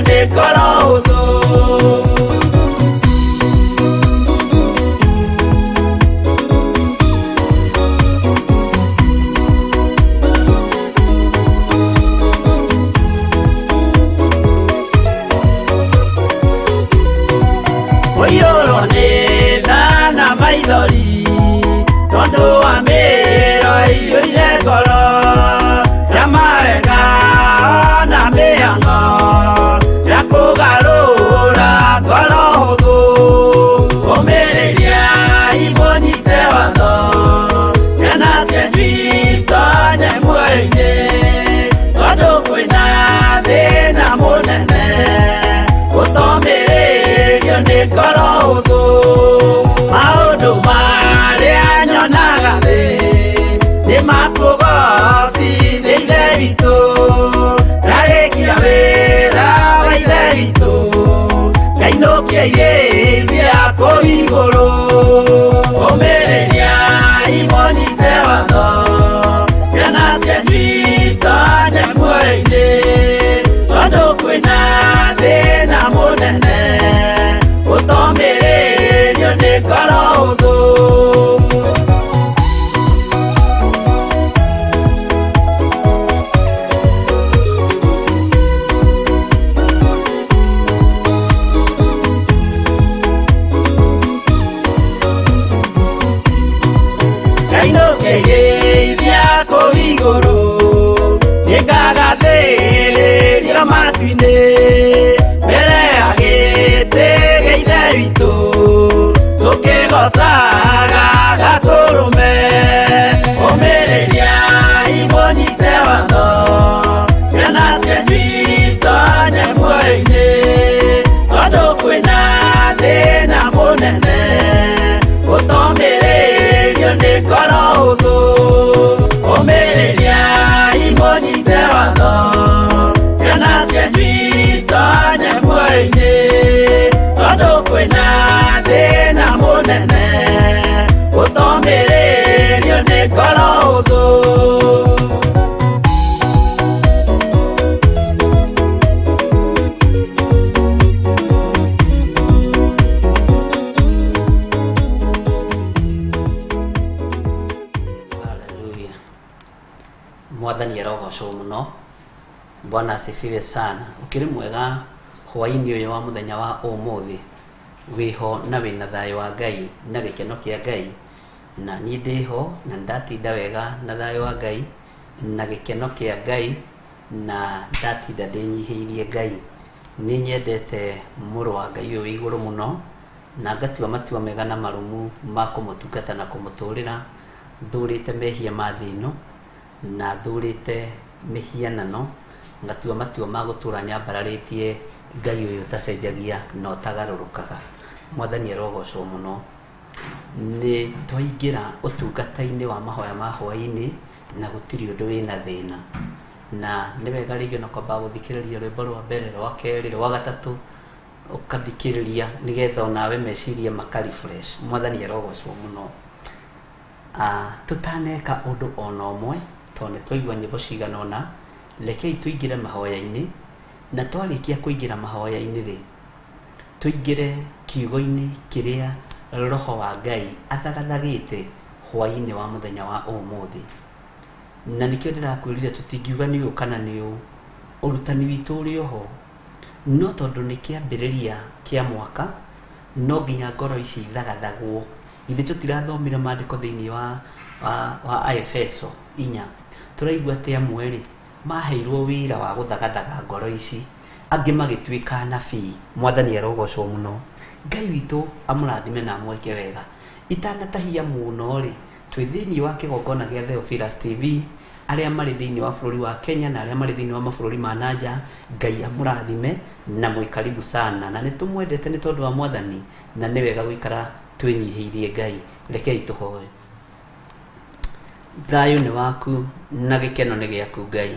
Nĩ ngoro hũthũ. Kũiyũrwo nĩ tha na maithori tondũ wa mĩĩro ĩiyũire ngoro ya mawega na mĩhang'o ya kũgarũra ngoro hũthũ. Ũmĩrĩria imũnyite watho, ciana cianyu itonye muoyo-inĩ, tondũ kwĩna thĩna mũnene gũtomĩrĩrio nĩ ngoro hũthũ. Maũndũ marĩa nyonaga thĩ nĩ makũgocithia Ithe witũ, ndarĩkia wĩra wa Ithe witũ, ngainũkia irĩithia kũu igũrũ. Ũmĩrĩria imũnyite watho, ciana cianyu itonye muoyo-inĩ, tondũ kwĩna thĩna mũnene ũtomĩrĩrio nĩ ngoro hũthũ. Ngainũkĩrĩithia kũu igũrũ, nĩngagathĩrĩrio matu-inĩ, mbere ya gĩtĩ gĩa Ithe witũ, tũkĩgocaga Gatũrũme. Ũmĩrĩria imũnyite watho, ciana cianyu itonye muoyo-inĩ, tondũ kwĩna thĩna mũnene ũtomĩrĩrio nĩ ngoro hũthũ. Ũmĩrĩria imũnyite watho, ciana cianyu itonye muoyo-inĩ, tondũ kwĩna thĩna mũnene ũtomĩrĩrio nĩ ngoro hũthũ. Haleluya. Mwathani arogocwo mũno. Bwana asifiwe sana. Ũkĩrĩ mwega hwaĩ-inĩ ũyũ wa mũthenya wa ũmũthĩ, wĩho na wĩna thayũ wa Ngai na gĩkeno kĩa Ngai, na niĩ ndĩho na nĩndatinda wega na thayũ wa Ngai na gĩkeno kĩa Ngai, na ndatinda ndĩnyihĩirie Ngai. Nĩ nyendete mũrũ wa Ngai ũyũ wĩ igũrũ mũno, na ngatua matua mega na marũmu ma kũmũtungata na kũmũtũrĩra, thũrĩte mehia ma thĩ ĩno na thũrĩte mĩhianano, ngatua matua ma gũtũra nyambararĩtie Ngai ũyũ ũtacenjagia na ũtagarũrũkaga. Mwathani arogocwo mũno. Nĩ twaingĩra ũtungata-inĩ wa mahoya ma hwaĩ-inĩ na gũtirĩ ũndũ wĩna thĩna, na nĩ wega rĩngĩ ona kwamba gũthikĩrĩria rwĩmbo rwa mbere, rwa kerĩ, rwa gatatũ, ũkathikĩrĩria nĩgetha onawe meciria maka refresh. Mwathani arogocwo mũno. Tũtaneka ũndũ ona ũmwe, tondũ nĩ twaigua nyĩmbo cigana ũna, rekei tũingĩre mahoya-inĩ, na twarĩkia kũingĩra mahoya-inĩ rĩ, tũingĩre kiugo-inĩ kĩrĩa Roho wa Ngai athagathagĩte hwaĩ-inĩ wa mũthenya wa ũmũthĩ. Na nĩkĩo ndĩrakwĩrire tũtingiuga nĩ ũũ kana nĩ ũũ, ũrutani witũ ũrĩ oho, no tondũ nĩ kĩambĩrĩria kĩa mwaka, no nginya ngoro ici ithagathagwo. Ithuĩ tũtirathomire maandĩko thĩinĩ wa Aefeso 4, tũraigua atĩ amwe rĩ, maheirwo wĩra wa gũthagathaga ngoro ici, angĩ magĩtuĩka anabii. Mwathani arogocwo mũno. Ngai witũ amũrathime na amwĩke wega. Itanatahia mũno rĩ, twĩ thĩinĩ wa kĩgongona gĩa Theophilus TV, arĩa marĩ thĩinĩ wa bũrũri wa Kenya na arĩa marĩ thĩinĩ wa mabũrũri ma nanja, Ngai amũrathime na mwĩ karibu sana, na nĩ tũmwendete nĩ tondũ wa Mwathani, na nĩ wega gũikara twĩnyihĩirie Ngai. Rekei tũhoe. Thayũ nĩ waku na gĩkeno nĩ gĩaku Ngai.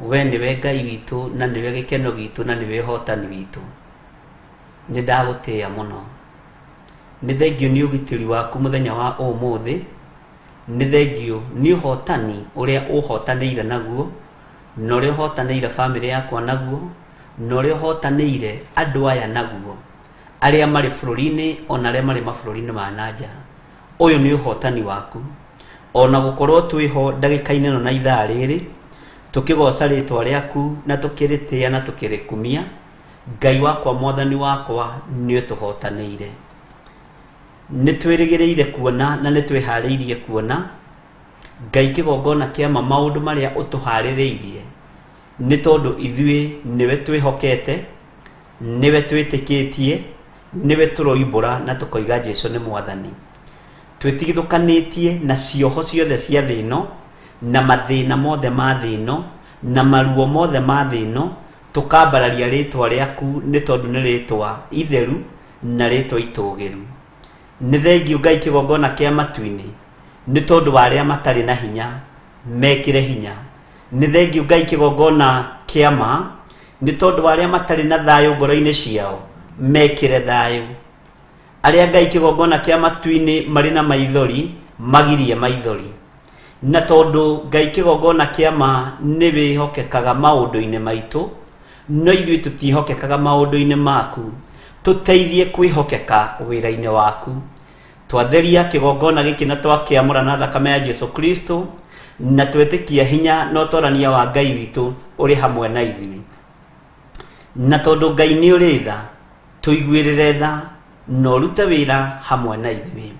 We nĩwe Ngai witũ na nĩwe gĩkeno gitũ na nĩwe ũhotani witũ. Nĩ ndagũtĩĩa mũno. Nĩ thengio nĩ ũgitĩri waku mũthenya wa ũmũthĩ, nĩ thengio nĩ ũhotani ũrĩa ũhotanĩire naguo, na ũrĩa ũhotanĩire bamĩrĩ yakwa naguo, Na ũrĩa ũhotanĩire andũ aya naguo, arĩa marĩ bũrũri-inĩ ona arĩa marĩ mabũrũri-inĩ ma na nja. Ũyũ nĩ ũhotani waku. Ona gũkorwo twĩho ndagĩka-inĩ ĩno na ithaa rĩrĩ, tũkĩgoca rĩtwa rĩaku na tũkĩrĩtĩa na tũkĩrĩkumia, Ngai wakwa mwathani wakwa nĩ ũtũhotanĩire. Nĩ twĩrĩgĩrĩire kuona na nĩ twĩharĩirie kuona Ngai kĩgongona kĩa ma maũndũ marĩa ũtũharĩrĩirie, nĩ tondũ ithuĩ nĩwe twĩhokete, nĩwe twĩtĩkĩtie, nĩwe tũroimbũra na tũkoiga Jesu nĩ mwathani. Twĩtigithũkanĩtie na cioho ciothe cia thĩ ĩno, na mathĩna mothe ma thĩ ĩno, na maruo mothe ma thĩ ĩno, tũkambararia rĩtwa rĩaku nĩ tondũ nĩ rĩtwa itheru na rĩtwa itũgĩru. Nĩ thengiũ Ngai kĩgongona kĩa matu-inĩ, nĩ tondũ wa arĩa matarĩ na hinya, mekĩre hinya. Nĩ thengiũ Ngai kĩgongona kĩa ma, nĩ tondũ wa arĩa matarĩ na thayũ ngoro-inĩ ciao, mekĩre thayũ. Arĩa Ngai kĩgongona kĩa matu-inĩ marĩ na maithori, magirie maithori. Na tondũ Ngai kĩgongona kĩa ma nĩ wĩhokekaga maũndũ-inĩ maitũ, no ithuĩ tũtiĩhokekaga maũndũ-inĩ maku, tũteithie kwĩhokeka wĩra-inĩ waku. Twatheria kĩgongona gĩkĩ na twakĩamũra na thakame ya Jesu Kristo, na twetĩkia hinya na ũtorania wa Ngai witũ ũrĩ hamwe na ithuĩ. Na tondũ Ngai nĩ ũrĩ tha, tũiguĩrĩre tha na ũrute wĩra hamwe na ithuĩ.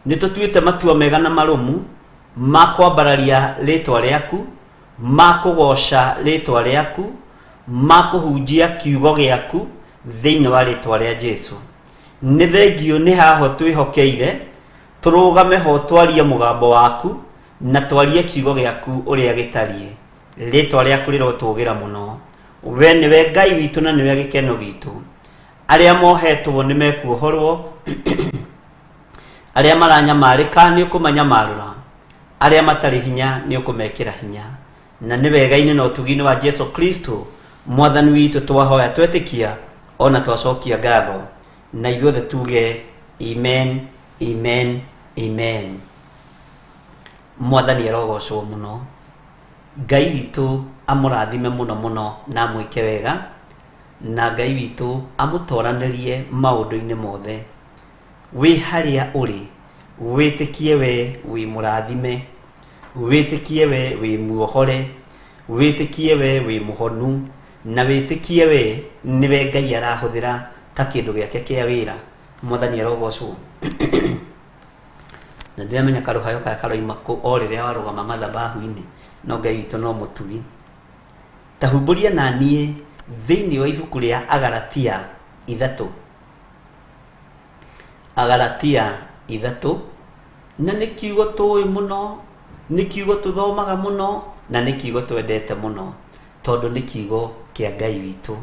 Nĩ tũtuĩte matua mega na marũmu ma kwambararia rĩtwa rĩaku, ma kũgoca rĩtwa rĩaku, ma kũhunjia kiugo gĩaku thĩinĩ wa rĩtwa rĩa Jesu. Nĩ thengiũ nĩ haho twĩhokeire, tũrũgame ho twarie mũgambo waku na twarie kiugo gĩaku ũrĩa gĩtariĩ. Rĩtwa rĩaku rĩrotũgĩra mũno. We nĩwe Ngai witũ na nĩwe gĩkeno gitũ. Arĩa mohetwo nĩ mekuohorwo, arĩa maranyamarĩka nĩ ũkũmanyamarũra, arĩa matarĩ hinya nĩ ũkũmekĩra hinya. Na nĩ wega-inĩ na ũtugi-inĩ wa Jesu Kristo mwathani witũ twahoya twetĩkia ona twacokia ngatho, na ithuothe tuge amen, amen, amen. Mwathani arogocwo mũno. Ngai witũ amũrathime mũno mũno na amwĩke wega, na Ngai witũ amũtoranĩrie maũndũ-inĩ mothe. Wĩ harĩa ũrĩ, wĩtĩkie we wĩ mũrathime, wĩtĩkie we wĩ muohore, wĩtĩkie we wĩ mũhonu, na wĩtĩkie we nĩwe Ngai arahũthĩra ta kĩndũ gĩake kĩa wĩra. Mwathani arogocwo. Na ndiramenya karũhayo kaya karoima kũ o rĩrĩa warũgama mathabahu-inĩ, no Ngai witũ no mũtugi. Ta humbũria na niĩ thĩinĩ wa ibuku rĩa Agalatia 3. Agalatia 3, na nĩ kiugo tũĩ mũno, nĩ kiugo tũthomaga mũno, na nĩ kiugo twendete mũno, tondũ nĩ kiugo kĩa Ngai witũ.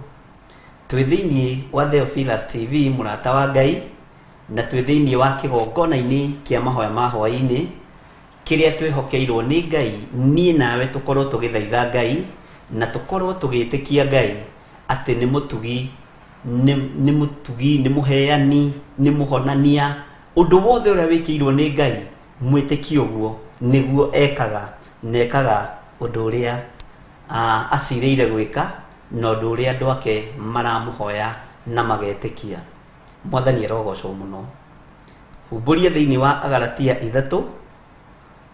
Twĩ thĩinĩ wa Theophilus TV, mũrata wa Ngai, na twĩ thĩinĩ wa kĩgongona-inĩ kĩa mahoya ma hwaĩ-inĩ, kĩrĩa twĩhokeirwo nĩ Ngai, niĩ nawe tũkorwo tũgĩthaitha Ngai, na tũkorwo tũgĩtĩkia Ngai atĩ nĩ mũtugi, nĩ mũtugi, nĩ mũheani, nĩ mũhonania. Ũndũ wothe ũrĩa wĩkĩirwo nĩ Ngai, mwĩtĩkie ũguo, nĩguo ekaga, na ekaga ũndũ ũrĩa acirĩire gwĩka, na ũndũ ũrĩa andũ ake maramũhoya na magetĩkia. Mwathani arogocwo mũno. Humbũria thĩinĩ wa Agalatia 3,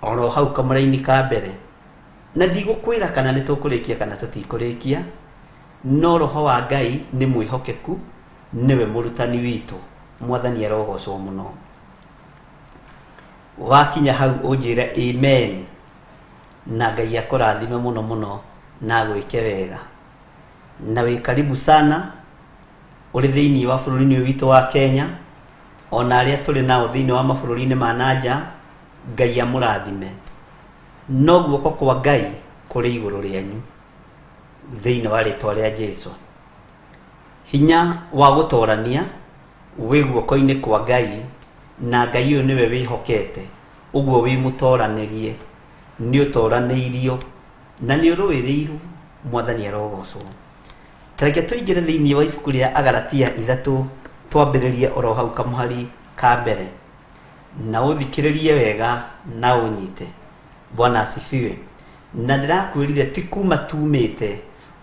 oro hau kamũraini ka mbere. Na ndigũkwĩra kana nĩ tũkũrĩkia kana tũtikũrĩkia, no Roho wa Ngai nĩ mwĩhokeku, nĩwe mũrutani witũ. Mwathani arogocwo mũno. Wakinya hau ũnjĩre amen, na Ngai akũrathime mũno mũno na agwĩke wega. Na wĩ karibu sana ũrĩ thĩinĩ wa bũrũri-inĩ ũyũ witũ wa Kenya, ona arĩa tũrĩ nao thĩinĩ wa mabũrũri-inĩ ma na nja, Ngai amũrathime. No guoko kwa Ngai kũrĩ igũrũ rĩanyu thĩinĩ wa rĩtwa rĩa Jesu. Hinya wa gũtorania wĩ guoko-inĩ kwa Ngai, na Ngai ũyũ nĩwe wĩhokete, ũguo wĩ mũtoranĩrie, nĩ ũtoranĩirio na nĩ ũrũĩrĩirwo. Mwathani arogocwo. Tareke tũingĩre thĩinĩ wa ibuku rĩa Agalatia 3, twambĩrĩrie oro hau kamũhari ka mbere, na ũthikĩrĩrie wega na ũnyite. Bwana asifiwe. Na ndĩrakwĩrire ti kuma tumĩte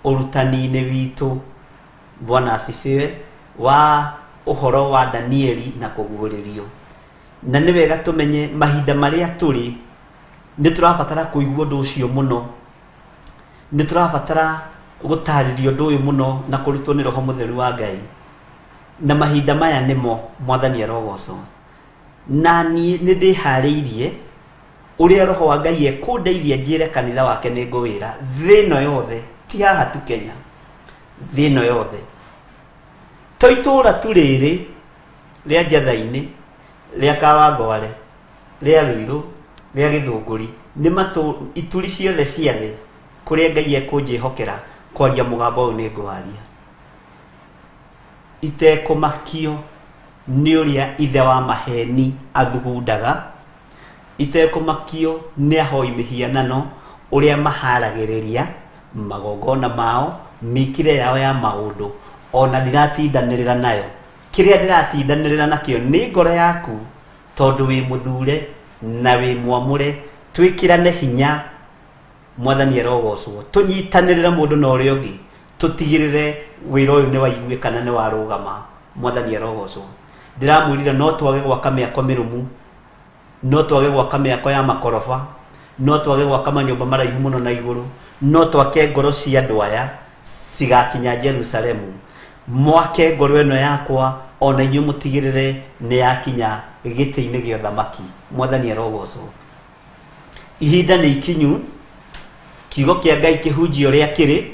ũrutani-inĩ witũ Bwana asifiwe, wa ũhoro wa Danieli na kũguũrĩrio. Na nĩ wega tũmenye mahinda marĩa tũrĩ nĩ tũrabatara kũigua ũndũ ũcio mũno, nĩ tũrabatara gũtarĩrio ũndũ ũyũ mũno na kũrutwo nĩ Roho Mũtheru wa Ngai. Na mahinda maya nĩmo Mwathani arogocwo. Na niĩ nĩ ndĩharĩirie ũrĩa Roho wa Ngai ekũndeithia njĩre kanitha wake nĩ ngũwĩra thĩ ĩno yothe, ti haha tu Kenya, thĩ ĩno yothe. To itũũra tu rĩrĩ rĩa Njatha-inĩ, rĩa Kawangware, rĩa Ruiru, rĩa Gĩthũngũri, nĩ matũ ituri ciothe cia thĩ kũrĩa Ngai ekũnjĩhokera kwaria mũgambo ũyũ nĩ ngwaria. Itekũmakio nĩ ũrĩa ithe wa maheni athugundaga, itekũmakio nĩ ahoi mĩhianano ũrĩa maharagĩrĩria magongona mao, mĩkĩre yao ya maũndũ, ona ndiratindanĩrĩra nayo. Kĩrĩa ndĩratindanĩrĩra nakĩo nĩ ngoro yaku, tondũ wĩ mũthure na wĩ mwamũre, twĩkĩrane hinya, Mwathani arogocwo, tũnyitanĩrĩre mũndũ na ũrĩa ũngĩ, tũtigĩrĩre wĩra ũyũ nĩ waiguĩka na nĩ warũgama. Mwathani arogocwo. Ndĩramwĩrire no twage gwaka mĩako mĩrũmu, no twage gwaka mĩako ya makoroba, no twage gwaka manyũmba maraihu mũno na igũrũ, no twake ngoro cia andũ aya cigakinya Jerusalemu. Mwake ngoro ĩno yakwa ona inyuĩ mũtigĩrĩre nĩ yakinya gĩtĩ-inĩ gĩa ũthamaki. Mwathani arogocwo. Ihinda nĩ ikinyu, kiugo kĩa Ngai kĩhunjie ũrĩa kĩrĩ,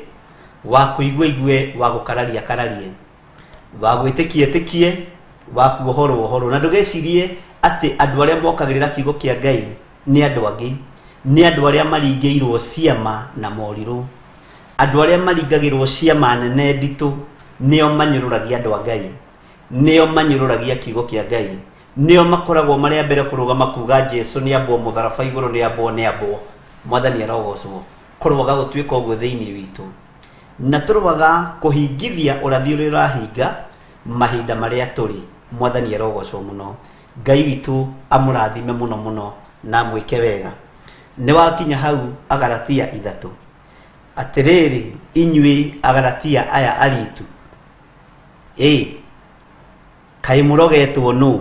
wa kũigua igue, wa gũkararia kararie, wa gwĩtĩkia ĩtĩkie, wa kuohorwo ohorwo. Na ndũgecirie atĩ andũ arĩa mokagĩrĩra kiugo kĩa Ngai nĩ andũ angĩ, nĩ andũ arĩa maringĩirwo ciama na morirũ. Andũ arĩa maringagĩrwo ciama nene nditũ nĩo manyũrũragia andũ a Ngai, nĩo manyũrũragia kiugo kĩa Ngai, nĩo makoragwo marĩ a mbere kũrũgama kuga Jesu nĩ ambwo mũtharaba igũrũ, nĩ ambwo, nĩ ambwo. Mwathani arogocwo. Kũroaga gũtuĩka ũguo thĩinĩ witũ, na tũroaga kũhingithia ũrathi ũrĩa ũrahinga mahinda marĩa tũrĩ. Mwathani arogocwo mũno. Ngai witũ amũrathime mũno mũno na amwĩke wega. Nĩ wakinya hau Agalatia 3. Atĩrĩrĩ inyuĩ Agalatia aya aritu, ĩ kaĩ mũrogetwo nũ?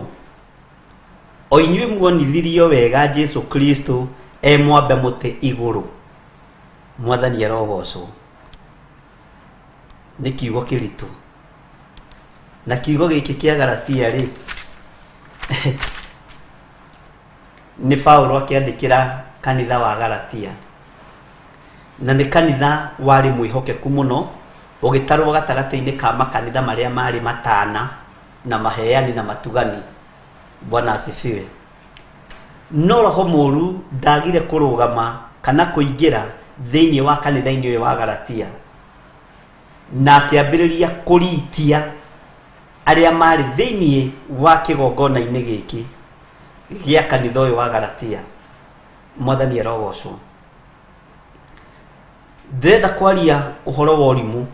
O inyuĩ muonithirio wega Jesu Kristo e mwambe mũtĩ igũrũ. Mwathani arogocwo. Nĩ kiugo kĩritũ. Na kiugo gĩkĩ kĩa Galatia rĩ, nĩ Paulo akĩandĩkĩra kanitha wa Galatia. Na nĩ kanitha warĩ mwĩhokeku mũno, ũgĩtarwo gatagatĩ-inĩ ka makanitha marĩa marĩ matana na maheani na matugani. Bwana asifiwe. No roho mũru ndagire kũrũgama kana kũingĩra thĩinĩ wa kanitha-inĩ ũyũ wa Galatia, na akĩambĩrĩria kũritia arĩa marĩ thĩinĩ wa kĩgongona-inĩ gĩkĩ gĩa kanitha ũyũ wa Galatia. Mwathani arogocwo. Ndĩrenda kwaria ũhoro wa ũrimũ,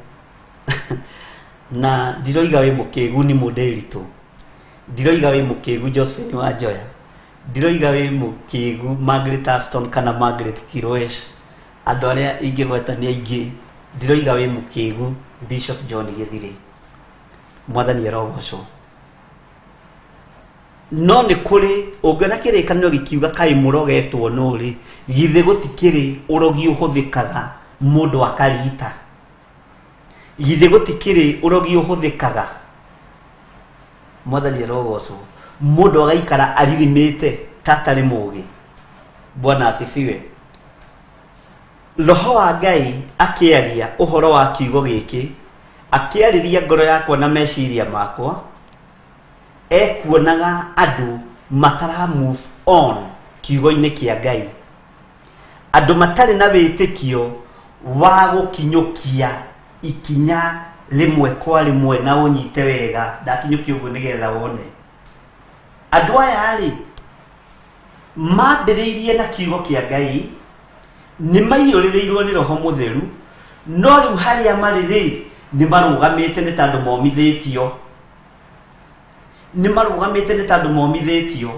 na ndiroiga wĩ mũkĩgu nĩ mũndĩritũ, ndiroiga wĩ mũkĩgu Josephine wa Njoya, ndiroiga wĩ mũkĩgu Margaret Aston kana Margaret Kirwesh, andũ arĩa ingĩgweta nĩ aingĩ, ndiroiga wĩ mũkĩgu Bishop John Gĩthirĩ. Mwathani arogocwo. No nĩ kũrĩ ũngĩona kĩrĩkanĩro gĩkiuga kaĩ mũrogetwo nũ rĩ, githĩ gũtikĩrĩ ũrogi ũhũthĩkaga mũndũ akarita? Githĩ gũtikĩrĩ ũrogi ũhũthĩkaga? Mwathani arogocwo. Mũndũ agaikara aririmĩte ta atarĩ mũgĩ. Bwana asifiwe. Roho wa Ngai akĩaria ũhoro wa kiugo gĩkĩ, akĩarĩria ngoro yakwa na meciria makwa, ekuonaga andũ matara move on kiugo-inĩ kĩa Ngai, andũ matarĩ na wĩtĩkio wa gũkinyũkia ikinya rĩmwe kwa rĩmwe, na ũnyite wega, ndakinyũkia ũguo nĩgetha wone. Andũ aya rĩ, mambĩrĩirie na kiugo kĩa Ngai, nĩ maiyũrĩrĩirwo nĩ Roho Mũtheru, no rĩu harĩa marĩ rĩ, nĩ marũgamĩte nĩ tondũ momithĩtio. Nĩ marũgamĩte nĩ tondũ momithĩtio.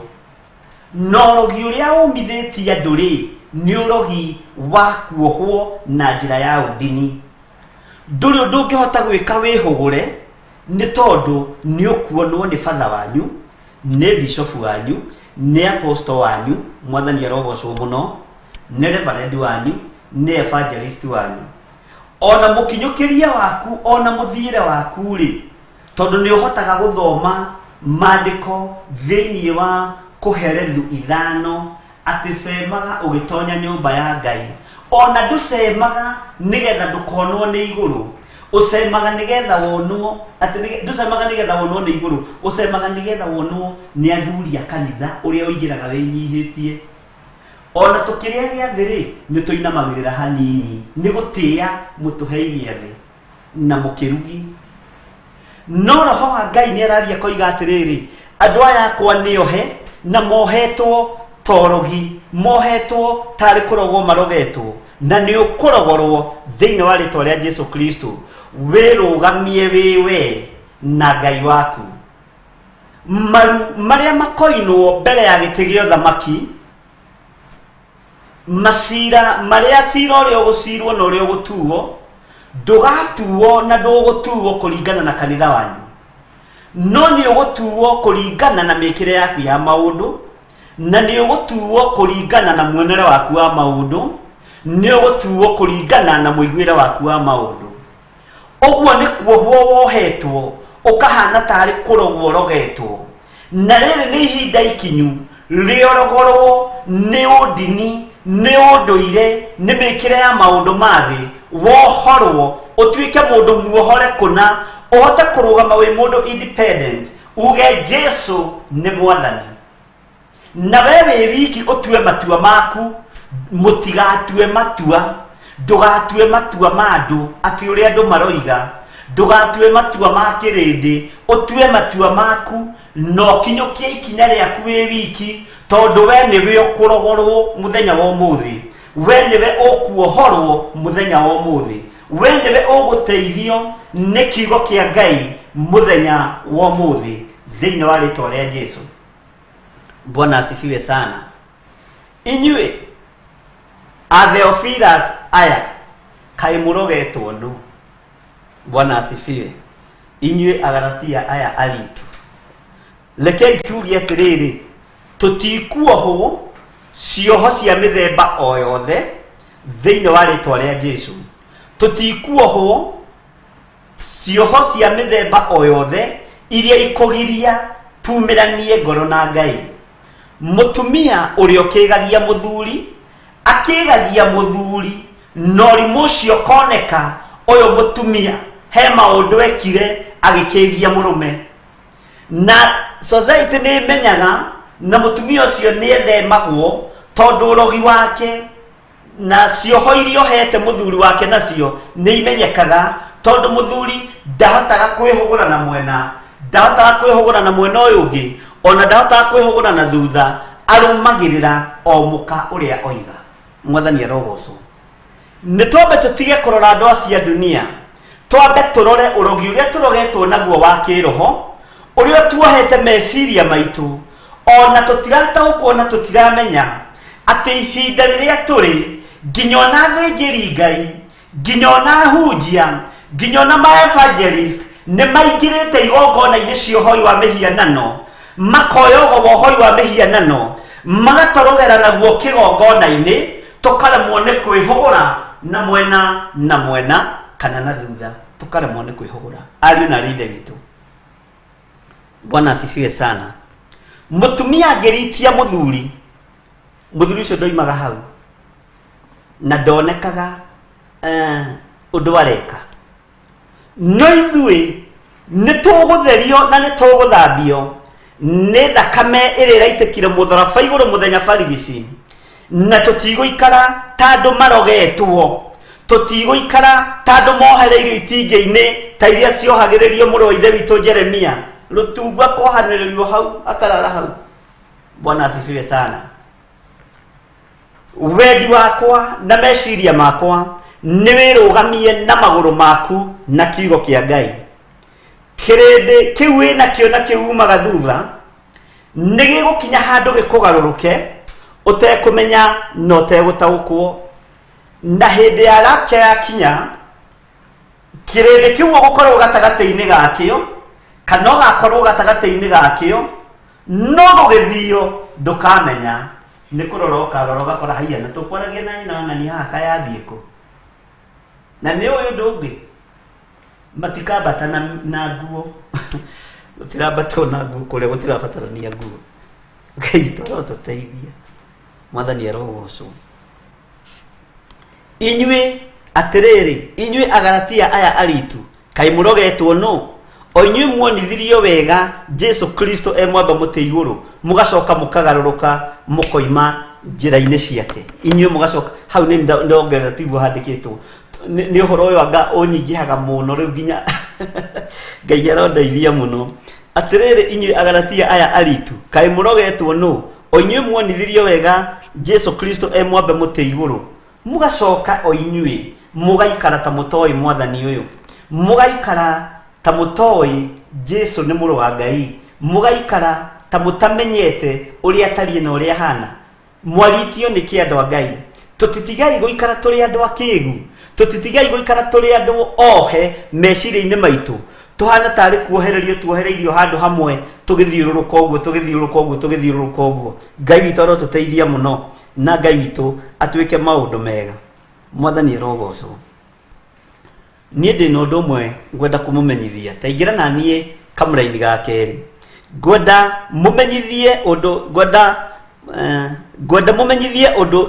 Na ũrogi ũrĩa ũmithĩtie andũ rĩ, nĩ ũrogi wa kuohwo na njĩra ya ũndini. Ndũrĩ ũndũ ũngĩhota gwĩka wĩhũgũre, nĩ tondũ nĩ ũkuonwo nĩ batha wanyu, nĩ bishofu wanyu, nĩ apostle wanyu, mwathani arogocwo mũno, nĩ reverend wanyu, nĩ evangelist wanyu. Ona mũkinyũkĩrie waku, ona mũthiĩre waku rĩ, tondũ nĩ ũhotaga gũthoma maandĩko thĩinĩ wa kũherethu ithano, atĩ cemaga ũgĩtonya nyũmba ya Ngai. Ona ndũcemaga nĩgetha ndũkonwo nĩ igũrũ, ũcemaga nĩgetha wonwo, atĩ ndũcemaga nĩgetha wonwo nĩ igũrũ, ũcemaga nĩgetha wonwo nĩ athuri a kanitha ũrĩa ũingĩraga wĩnyihĩtie. Ona tũkĩrĩa gĩathĩ rĩ, nĩ tũinamagĩrĩra hanini nĩ gũtĩĩa mũtũhei gĩathĩ na mũkĩrugi. No roho wa Ngai nĩ araria koiga atĩrĩrĩ, andũ aya akwa nĩ ohe na mohetwo torogi, mohetwo tarĩ kũrogwo marogetwo, na nĩ ũkũrogorwo thĩinĩ wa rĩtwa rĩa Jesu Kristo. Wĩrũgamie wĩ we na Ngai waku. Maru marĩa makoinwo mbere ya gĩtĩ gĩa ũthamaki, macira marĩa cira ũrĩa ũgũcirwo na ũrĩa ũgũtuo, ndũgatuo na ndũgũtuo kũringana na kanitha wanyu, no nĩ ũgũtuo kũringana na mĩkĩre yaku ya maũndũ, na nĩ ũgũtuo kũringana na muonere waku wa maũndũ, nĩ ũgũtuo kũringana na mũiguĩre waku wa maũndũ. Ũguo nĩ kuohwo wohetwo, ũkahana tarĩ kũrogwo ũrogetwo. Na rĩrĩ nĩ ihinda ikinyu rĩorogorwo nĩ ũndini, nĩ ũndũire, nĩ mĩkĩre ya maũndũ ma thĩ, wohorwo ũtuĩke mũndũ muohore kũna, ũhote kũrũgama wĩ mũndũ independent, uge Jesu nĩ mwathani. Na we wĩ wiki ũtue matua maku, mũtigatue matua, ndũgatue matua ma andũ atĩ ũrĩa andũ maroiga, ndũgatue matua ma kĩrĩndĩ, ũtue matua maku na ũkinyũkie ikinya rĩaku wĩ wiki, tondũ we nĩwe ũkũrogorwo mũthenya wa ũmũthĩ, we nĩwe ũkuohorwo mũthenya wa ũmũthĩ, we nĩwe ũgũteithio nĩ kiugo kĩa Ngai mũthenya wa ũmũthĩ thĩinĩ wa rĩtwa rĩa Jesu. Bwana asifiwe sana. Inyuĩ a Theophilus aya kaĩ mũrogetwo nũ? Bwana asifiwe. Inyuĩ Agalatia aya aritu, rekei tuge atĩrĩrĩ, tũtikuohwo cioho cia mĩthemba o yothe thĩinĩ wa rĩtwa rĩa Jesu. Tũtikuohwo cioho cia mĩthemba o yothe iria ikũgiria tumĩranie ngoro na Ngai. Mũtumia ũrĩa ũkĩgagia mũthuri, akĩgagia mũthuri, na ũrimũ ũcio ũkoneka, ũyũ mũtumia he maũndũ ekire agĩkĩgia mũrũme. Na society nĩ ĩmenyaga, na mũtumia ũcio nĩ ethemagwo tondũ ũrogi wake na cioho iria ohete mũthuri wake nacio nĩ imenyekaga, tondũ mũthuri ndahotaga kwĩhũgũra na mwena, ndahotaga kwĩhũgũra na mwena ũyũ ũngĩ, ona ndahotaga kwĩhũgũra na thutha, arũmagĩrĩra o mũka ũrĩa oiga. Mwathani arogocwo. Nĩ twambe tũtige kũrora andũ acio a dunia, twambe tũrore ũrogi ũrĩa tũrogetwo naguo wa kĩroho, ũrĩa tuohete meciria maitũ, ona tũtirataũkwo na tũtiramenya atĩ ihinda rĩrĩa tũrĩ, nginya ona athĩnjĩri Ngai, nginya ona ahunjia, nginya ona ma-evangelist nĩ maingĩrĩte igongona-inĩ cia ũhoi wa mĩhianano, makoya ũgo wa ũhoi wa mĩhianano, magatorogera naguo kĩgongona-inĩ, tũkaremwo nĩ kwĩhũgũra na mwena na mwena kana na thutha, tũkaremwo nĩ kwĩhũgũra. Ariũ na aarĩ a Ithe witũ, Bwana asifiwe sana. Mũtumia angĩritia mũthuri, mũthuri ũcio ndoimaga hau na ndonekaga ũndũ areka. No ithuĩ nĩ tũgũtherio na nĩ tũgũthambio nĩ thakame ĩrĩa ĩraitĩkire mũtharaba igũrũ mũthenya barigici, na tũtigũikara ta andũ marogetwo, tũtigũikara ta andũ mohereirio itingĩ-inĩ ta iria ciohagĩrĩrio mũrũ wa ithe witũ Jeremia, rũtungu akohanĩrĩrio hau akarara hau. Bwana asifiwe sana. Wendi wakwa na meciria makwa nĩ wĩrũgamie na magũrũ maku na kiugo kĩa Ngai. Kĩrĩndĩ kĩu wĩnakĩo na kĩu umaga thutha nĩ gĩgũkinya handũ gĩkũgarũrũke ũtekũmenya na ũtegũtaũkwo. Na hĩndĩ ya rapture yakinya, Kĩrĩndĩ kĩu ũgũkorwo gatagatĩ-inĩ gakĩo kana ũgakorwo gatagatĩ-inĩ gakĩo, no gũgĩthio ndũkamenya, nĩ kũrora ũkarora ũgakora haiya, na tũkwaragia na nyina wa ng'ani haha kayathiĩ kũ. Na nĩ ũyũ ũndũ ũngĩ, matikambata na nguo, gũtirambatwo na nguo kũrĩa gũtirabatarania nguo. Ngai witũ arotũteithia, Mwathani arogocwo. Inyuĩ atĩrĩrĩ, inyuĩ Agalatia aya aritu, kaĩ mũrogetwo nũ? O inyuĩ muonithirio wega Jesu Kristo e mwamba mũtĩ igũrũ, mũgacoka mũkagarũrũka mũkoima njĩra-inĩ ciake. Inyuĩ mũgacoka hau nĩ ndongerera, tiguo handĩkĩtwo. Nĩ ũhoro ũyũ anga ũnyingĩhaga mũno rĩu nginya Ngai arondeithia mũno. Atĩrĩrĩ, inyuĩ Agalatia aya aritu, kaĩ mũrogetwo nũ? O inyuĩ muonithirio wega Jesu Kristo e mwambe mũtĩ igũrũ, mũgacoka o inyuĩ mũgaikara ta mũtoĩ Mwathani ũyũ, mũgaikara ta mũtoĩ Jesu nĩ mũrũ wa Ngai, mũgaikara ta mũtamenyete ũrĩa atariĩ na ũrĩa ahana. Mwaritio nĩ kĩ, andũ a Ngai? Tũtitigai gũikara tũrĩ andũ akĩgu, tũtitigai gũikara tũrĩ andũ ohe meciria-inĩ maitũ, tũhana tarĩ kuohererio tuohereirio handũ hamwe, tũgĩthiũrũrũka ũguo, tũgĩthiũrũrũka ũguo, tũgĩthiũrũrũka ũguo. Ngai witũ arotũteithia mũno, na Ngai witũ atuĩke maũndũ mega. Mwathani arogocwo. Niĩ ndĩ na ũndũ ũmwe ngwenda kũmũmenyithia. Ta ingĩra na niĩ kamũraini ga kerĩ, ngwenda mũmenyithie ũndũ, ngwenda mũmenyithie ũndũ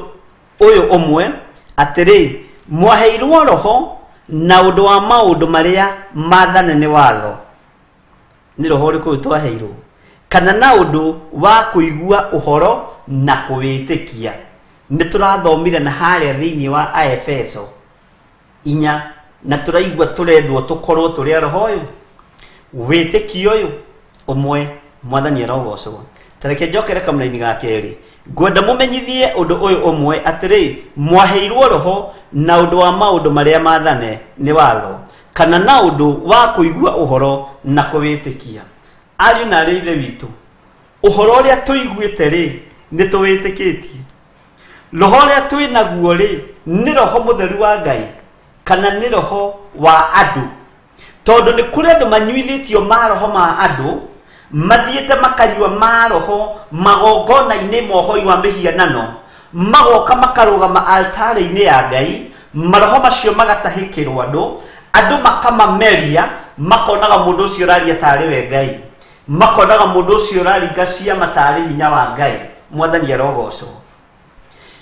ũyũ ũmwe, atĩrĩ, mwaheirwo roho na ũndũ wa maũndũ marĩa maathane nĩ watho. Nĩ roho ũrĩkũ ũyũ twaheirwo? Kana na ũndũ wa kũigua ũhoro na kũwĩtĩkia? Nĩ tũrathomire na harĩa thĩinĩ wa Aefeso 4, na tũraigua tũrendwo tũkorwo tũrĩ a roho ũyũ, wĩtĩkio ũyũ ũmwe. Mwathani arogocwo. Ta reke njokere kamũraini ga kerĩ. Ngwenda mũmenyithie ũndũ ũyũ ũmwe, atĩrĩ, mwaheirwo roho na ũndũ wa maũndũ marĩa maathane nĩ watho, kana na ũndũ wa kũigua ũhoro na kũwĩtĩkia? Ariũ na arĩ Ithe witũ, ũhoro ũrĩa tũiguĩte rĩ, nĩ tũwĩtĩkĩtie? Roho ũrĩa twĩ naguo rĩ, nĩ roho mũtheru wa Ngai kana nĩ roho wa andũ? Tondũ nĩ kũrĩ andũ manyuithĩtio maroho ma andũ, mathiĩte makanyua maroho magongona-inĩ mohoi wa mĩhianano, magoka makarũgama altarĩ-inĩ ya Ngai, maroho macio magatahĩkĩrwo andũ, andũ makamameria, makonaga mũndũ ũcio ũraria tarĩ we Ngai, makonaga mũndũ ũcio ũraringa ciama tarĩ hinya wa Ngai. Mwathani arogocwo.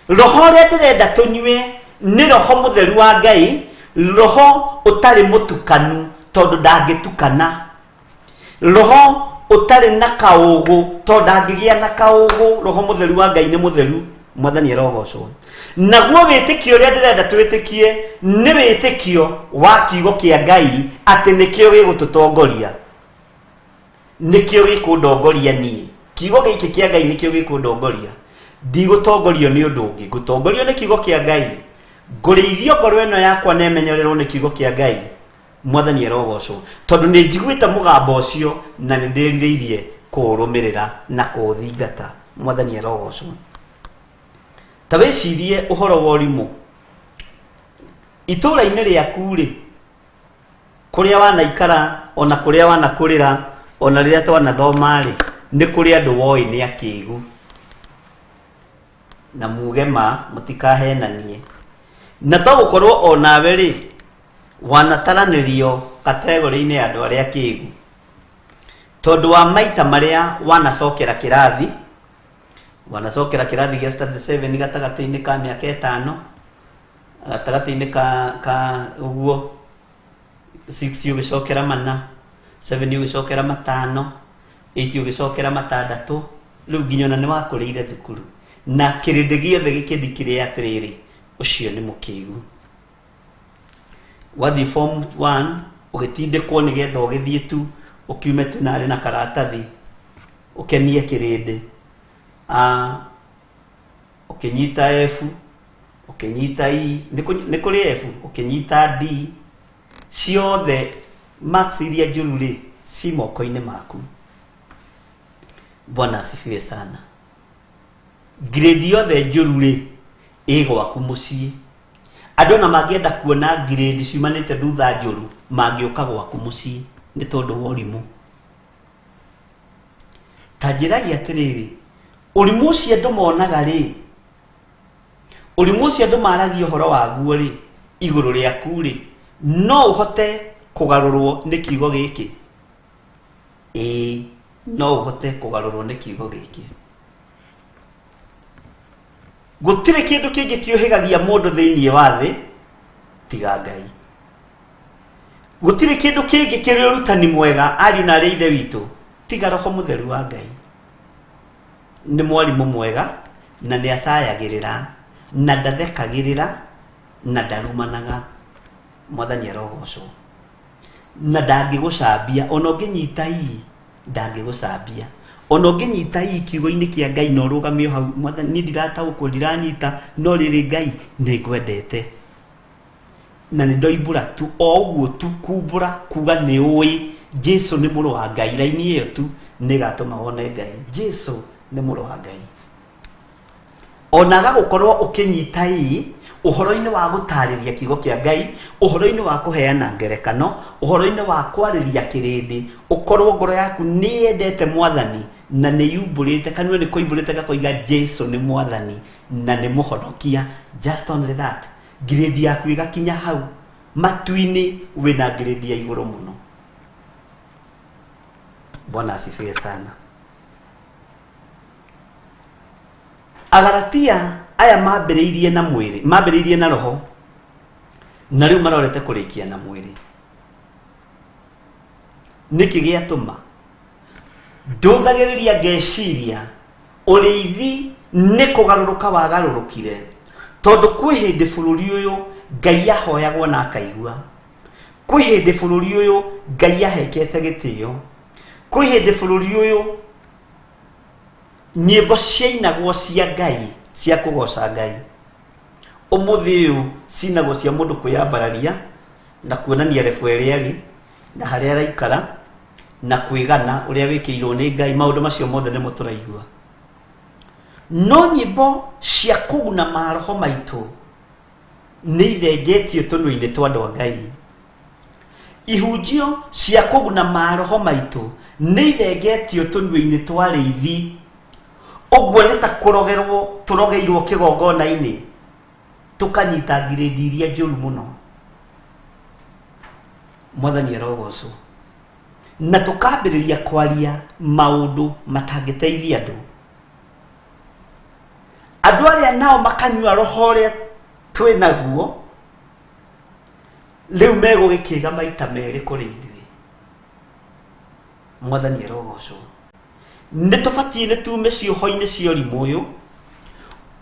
Roho ũrĩa ndĩrenda tũnyue nĩ roho mũtheru wa Ngai, roho ũtarĩ mũtukanu, tondũ ndangĩtukana, roho ũtarĩ na kaũgũ, tondũ ndangĩgĩa na kaũgũ. Roho mũtheru wa Ngai nĩ mũtheru. Mwathani arogocwo. Naguo wĩtĩkio ũrĩa ndĩrenda twĩtĩkie nĩ wĩtĩkio wa kiugo kĩa Ngai, atĩ nĩkĩo gĩgũtũtongoria, nĩkĩo gĩkũndongoria niĩ. Kiugo gĩkĩ kĩa Ngai nĩkĩo gĩkũndongoria. Ndigũtongorio nĩ ũndũ ũngĩ, ngũtongorio nĩ kiugo kĩa Ngai. Ngũrĩithio ngoro ĩno yakwa na ĩmenyererwo nĩ kiugo kĩa Ngai. Mwathani arogocwo, tondũ nĩ njiguĩte mũgambo ũcio na nĩ ndĩrirĩirie kũũrũmĩrĩra na kũũthingata. Mwathani arogocwo. Ta wĩcirie ũhoro wa ũrimũ itũũra-inĩ rĩaku rĩ, kũrĩa wanaikara ona kũrĩa wanakũrĩra, ona rĩrĩa twanathoma rĩ, nĩ kũrĩ andũ woĩ nĩ akĩgu. Na muge ma, mũtikahenanie. Na to gũkorwo o nawe rĩ, wanataranĩrio kategori-inĩ ya andũ arĩa akĩgu, tondũ wa maita marĩa wanacokera kĩrathi, wanacokera kĩrathi gĩa standard 7 gatagatĩ-inĩ ka mĩaka 5, gatagatĩ-inĩ ka ũguo 6 ũgĩcokera 4, 7 ũgĩcokera 5, 8 ũgĩcokera 6, rĩu nginya ona nĩ wakũrĩire thukuru na kĩrĩndĩ gĩothe gĩkĩthikĩrĩria atĩrĩrĩ, ũcio nĩ mũkĩgu. Wathiĩ form 1 ũgĩtindĩkwo nĩgetha ũgĩthiĩ tu ũkiume tu narĩ na karatathi ũkenie kĩrĩndĩ, ũkĩnyita F, ũkĩnyita E, nĩ kũrĩ F, ũkĩnyita D, ciothe marks iria njũru rĩ, ci moko-inĩ maku. Bwana asifiwe sana. Grade yothe njũru rĩ, ĩ gwaku mũciĩ. Andũ ona mangĩenda kuona ngirĩndi ciumanĩte thutha njũru, mangĩũka gwaku mũciĩ nĩ tondũ wa ũrimũ. Ta njĩrai atĩrĩrĩ, ũrimũ ũcio andũ monaga rĩ, ũrimũ ũcio andũ maragia ũhoro waguo rĩ, igũrũ rĩaku rĩ, no ũhote kũgarũrwo nĩ kiugo gĩkĩ? Ĩĩ, no ũhote kũgarũrwo nĩ kiugo gĩkĩ. Gũtirĩ kĩndũ kĩngĩ kĩũhĩgagia mũndũ thĩinĩ wa thĩ tiga Ngai. Gũtirĩ kĩndũ kĩngĩ kĩrĩ ũrutani mwega ariũ na arĩ a ithe witũ tiga Roho Mũtheru wa Ngai. Nĩ mwarimũ mwega na nĩ acayagĩrĩra na ndathekagĩrĩra na ndarumanaga. Mwathani arogocwo. Na ndangĩgũcambia ona ũngĩnyita ii ndangĩgũcambia. Ona ũngĩnyita ii kiugo-inĩ kĩa Ngai na ũrũgame o hau, Mwathani niĩ ndirataũkwo ndiranyita, no rĩrĩ Ngai nĩ ngwendete. Na nĩ ndoimbũra tu o ũguo tu kumbũra kuga nĩ ũĩ Jesu nĩ mũrũ wa Ngai, raini ĩyo tu nĩ ĩgatũma wone Ngai. Jesu nĩ mũrũ wa Ngai. Ona agagũkorwo ũkĩnyita ii ũhoro-inĩ wa gũtarĩria kiugo kĩa Ngai, ũhoro-inĩ wa kũheana ngerekano, ũhoro-inĩ wa kwarĩria kĩrĩndĩ, ũkorwo ngoro yaku nĩ yendete Mwathani na nĩ yumbũrĩte, kanua nĩ koimbũrĩte gakoiga Jesu nĩ Mwathani na nĩ mũhonokia. Just only that. Ngirĩndi yaku ĩgakinya hau matu-inĩ, wĩna ngirĩndi ya igũrũ mũno. Bwana asifiwe sana. Agalatia aya mambĩrĩirie na mwĩrĩ, mambĩrĩirie na roho, na rĩu marorete kũrĩkia na mwĩrĩ. Nĩkĩ gĩatũma? Ndũthagĩrĩria ngeciria ũrĩithi nĩ kũgarũrũka wagarũrũkire, tondũ kwĩ hĩndĩ bũrũri ũyũ Ngai ahoyagwo na akaigua. Kwĩ hĩndĩ bũrũri ũyũ Ngai ahekete gĩtĩo. Kwĩ hĩndĩ bũrũri ũyũ nyĩmbo ciainagwo cia Ngai cia kũgoca Ngai. Ũmũthĩ ũyũ cinagwo cia mũndũ kwĩyambararia na kuonania rebu ĩrĩa arĩ na harĩa araikara na kwĩgana ũrĩa wĩkĩirwo nĩ Ngai. Maũndũ macio mothe nĩmo tũraigua. No nyĩmbo cia kũguna maroho maitũ nĩ ithengetio tũnua-inĩ twa andũ a Ngai. Ihunjio cia kũguna maroho maitũ nĩ ithengetio tũnua-inĩ twa arĩithi. Ũguo nĩ ta kũrogerwo tũrogeirwo kĩgongona-inĩ tũkanyita ngirĩndi iria njũru mũno. Mwathani arogocwo. Na tũkambĩrĩria kwaria maũndũ matangĩteithia andũ. Andũ arĩa nao makanyua roho ũrĩa twĩ naguo, rĩu megũgĩkĩga maita merĩ kũrĩ ithuĩ. Mwathani arogocwo. Nĩ tũbatiĩ nĩ tume cioho-inĩ cia ũrimũ ũyũ,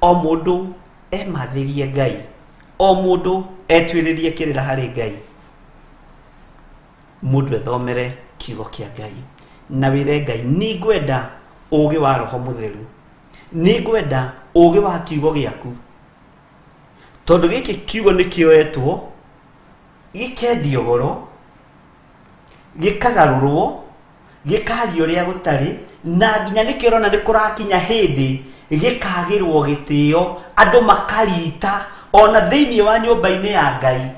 o mũndũ emathĩrie Ngai, o mũndũ etuĩrĩrie kĩrĩra harĩ Ngai, mũndũ ethomere kiugo kĩa Ngai na wĩre Ngai, nĩ ngwenda ũgĩ wa Roho Mũtheru, nĩ ngwenda ũgĩ wa kiugo gĩaku, tondũ gĩkĩ kiugo nĩ kĩoetwo gĩkendio goro, gĩkagarũrwo, gĩkaria ũrĩa gũtarĩ, na nginya nĩkĩo ũrona nĩ kũrakinya hĩndĩ gĩkagĩrwo gĩtĩo, andũ makarita ona thĩinĩ wa nyũmba-inĩ ya Ngai,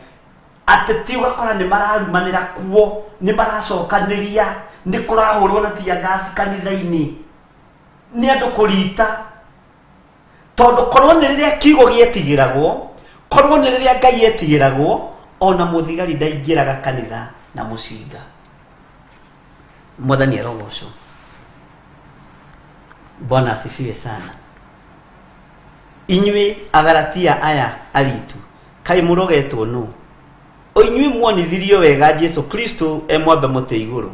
ateti ũgakora nĩ mararumanĩra kuo, nĩ maracokanĩria, nĩ kũrahũrwo na tear gas kanitha-inĩ, nĩ andũ kũrita. Tondũ korwo nĩ rĩrĩa kiugo gĩetigĩragwo, korwo nĩ rĩrĩa Ngai etigĩragwo, ona mũthigari ndaingĩraga kanitha na mũcinga. Mwathani arogocwo. Bwana asifiwe sana. Inyuĩ Agalatia aya aritu, kaĩ mũrogetwo nũ? O inyuĩ muonithirio wega Jesu Kristo e mwambe mũtĩ igũrũ.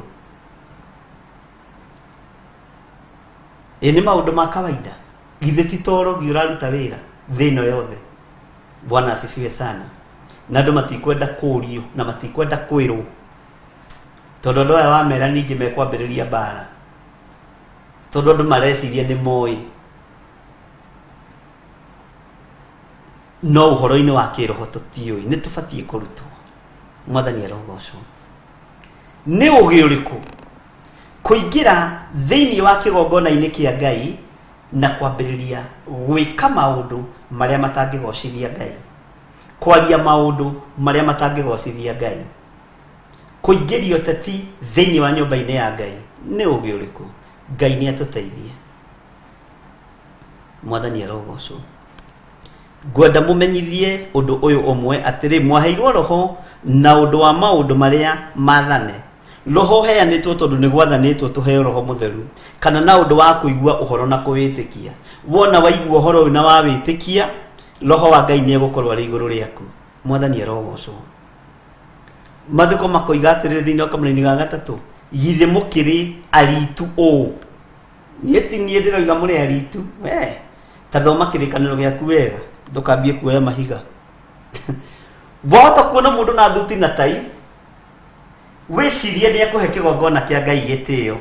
Ĩ nĩ maũndũ ma kawaida, githĩ ti torogi ũraruta wĩra thĩ ĩno yothe? Bwana asifiwe sana. Na andũ matikwenda kũrio na matikwenda kwĩrwo, tondũ andũ aya wamera ningĩ mekwambĩrĩria mbara, tondũ andũ mareciria nĩ moĩ. No ũhoro-inĩ wa kĩroho tũtiũĩ, nĩ tũbatiĩ kũrutwo. Mwathani arogocwo. Nĩ ũgĩ ũrĩkũ kũingĩra thĩinĩ wa kĩgongona-inĩ kĩa Ngai na kwambĩrĩria gwĩka maũndũ marĩa matangĩgocithia Ngai? Kwaria maũndũ marĩa matangĩgocithia Ngai, kũingĩria ũteti thĩinĩ wa nyũmba-inĩ ya Ngai nĩ ũgĩ ũrĩkũ? Ngai nĩ atũteithie. Mwathani arogocwo. Ngwenda mũmenyithie ũndũ ũyũ ũmwe, atĩrĩ, mwaheirwo roho na ũndũ wa maũndũ marĩa mathane. Roho ũheanĩtwo tondũ nĩ gwathanĩtwo tũheo roho mũtheru, kana na ũndũ wa kũigua ũhoro na kũwĩtĩkia. Wona waigua ũhoro ũyũ na wawĩtĩkia, roho wa Ngai nĩ egũkorwo arĩ igũrũ rĩaku. Mwathani arogocwo. Maandĩko makoiga atĩrĩrĩ thĩinĩ wa kamũraini ga gatatũ, githĩ mũkĩrĩ aritu ũũ? Niĩ ti niĩ ndĩroiga mũrĩ aritu. We ta thoma kĩrĩkanĩro gĩaku wega, ndũkambie kuoya mahiga. Wahota kuona mũndũ na thuti na tai, wĩcirie nĩ ekũhe kĩgongona kĩa Ngai gĩtĩo,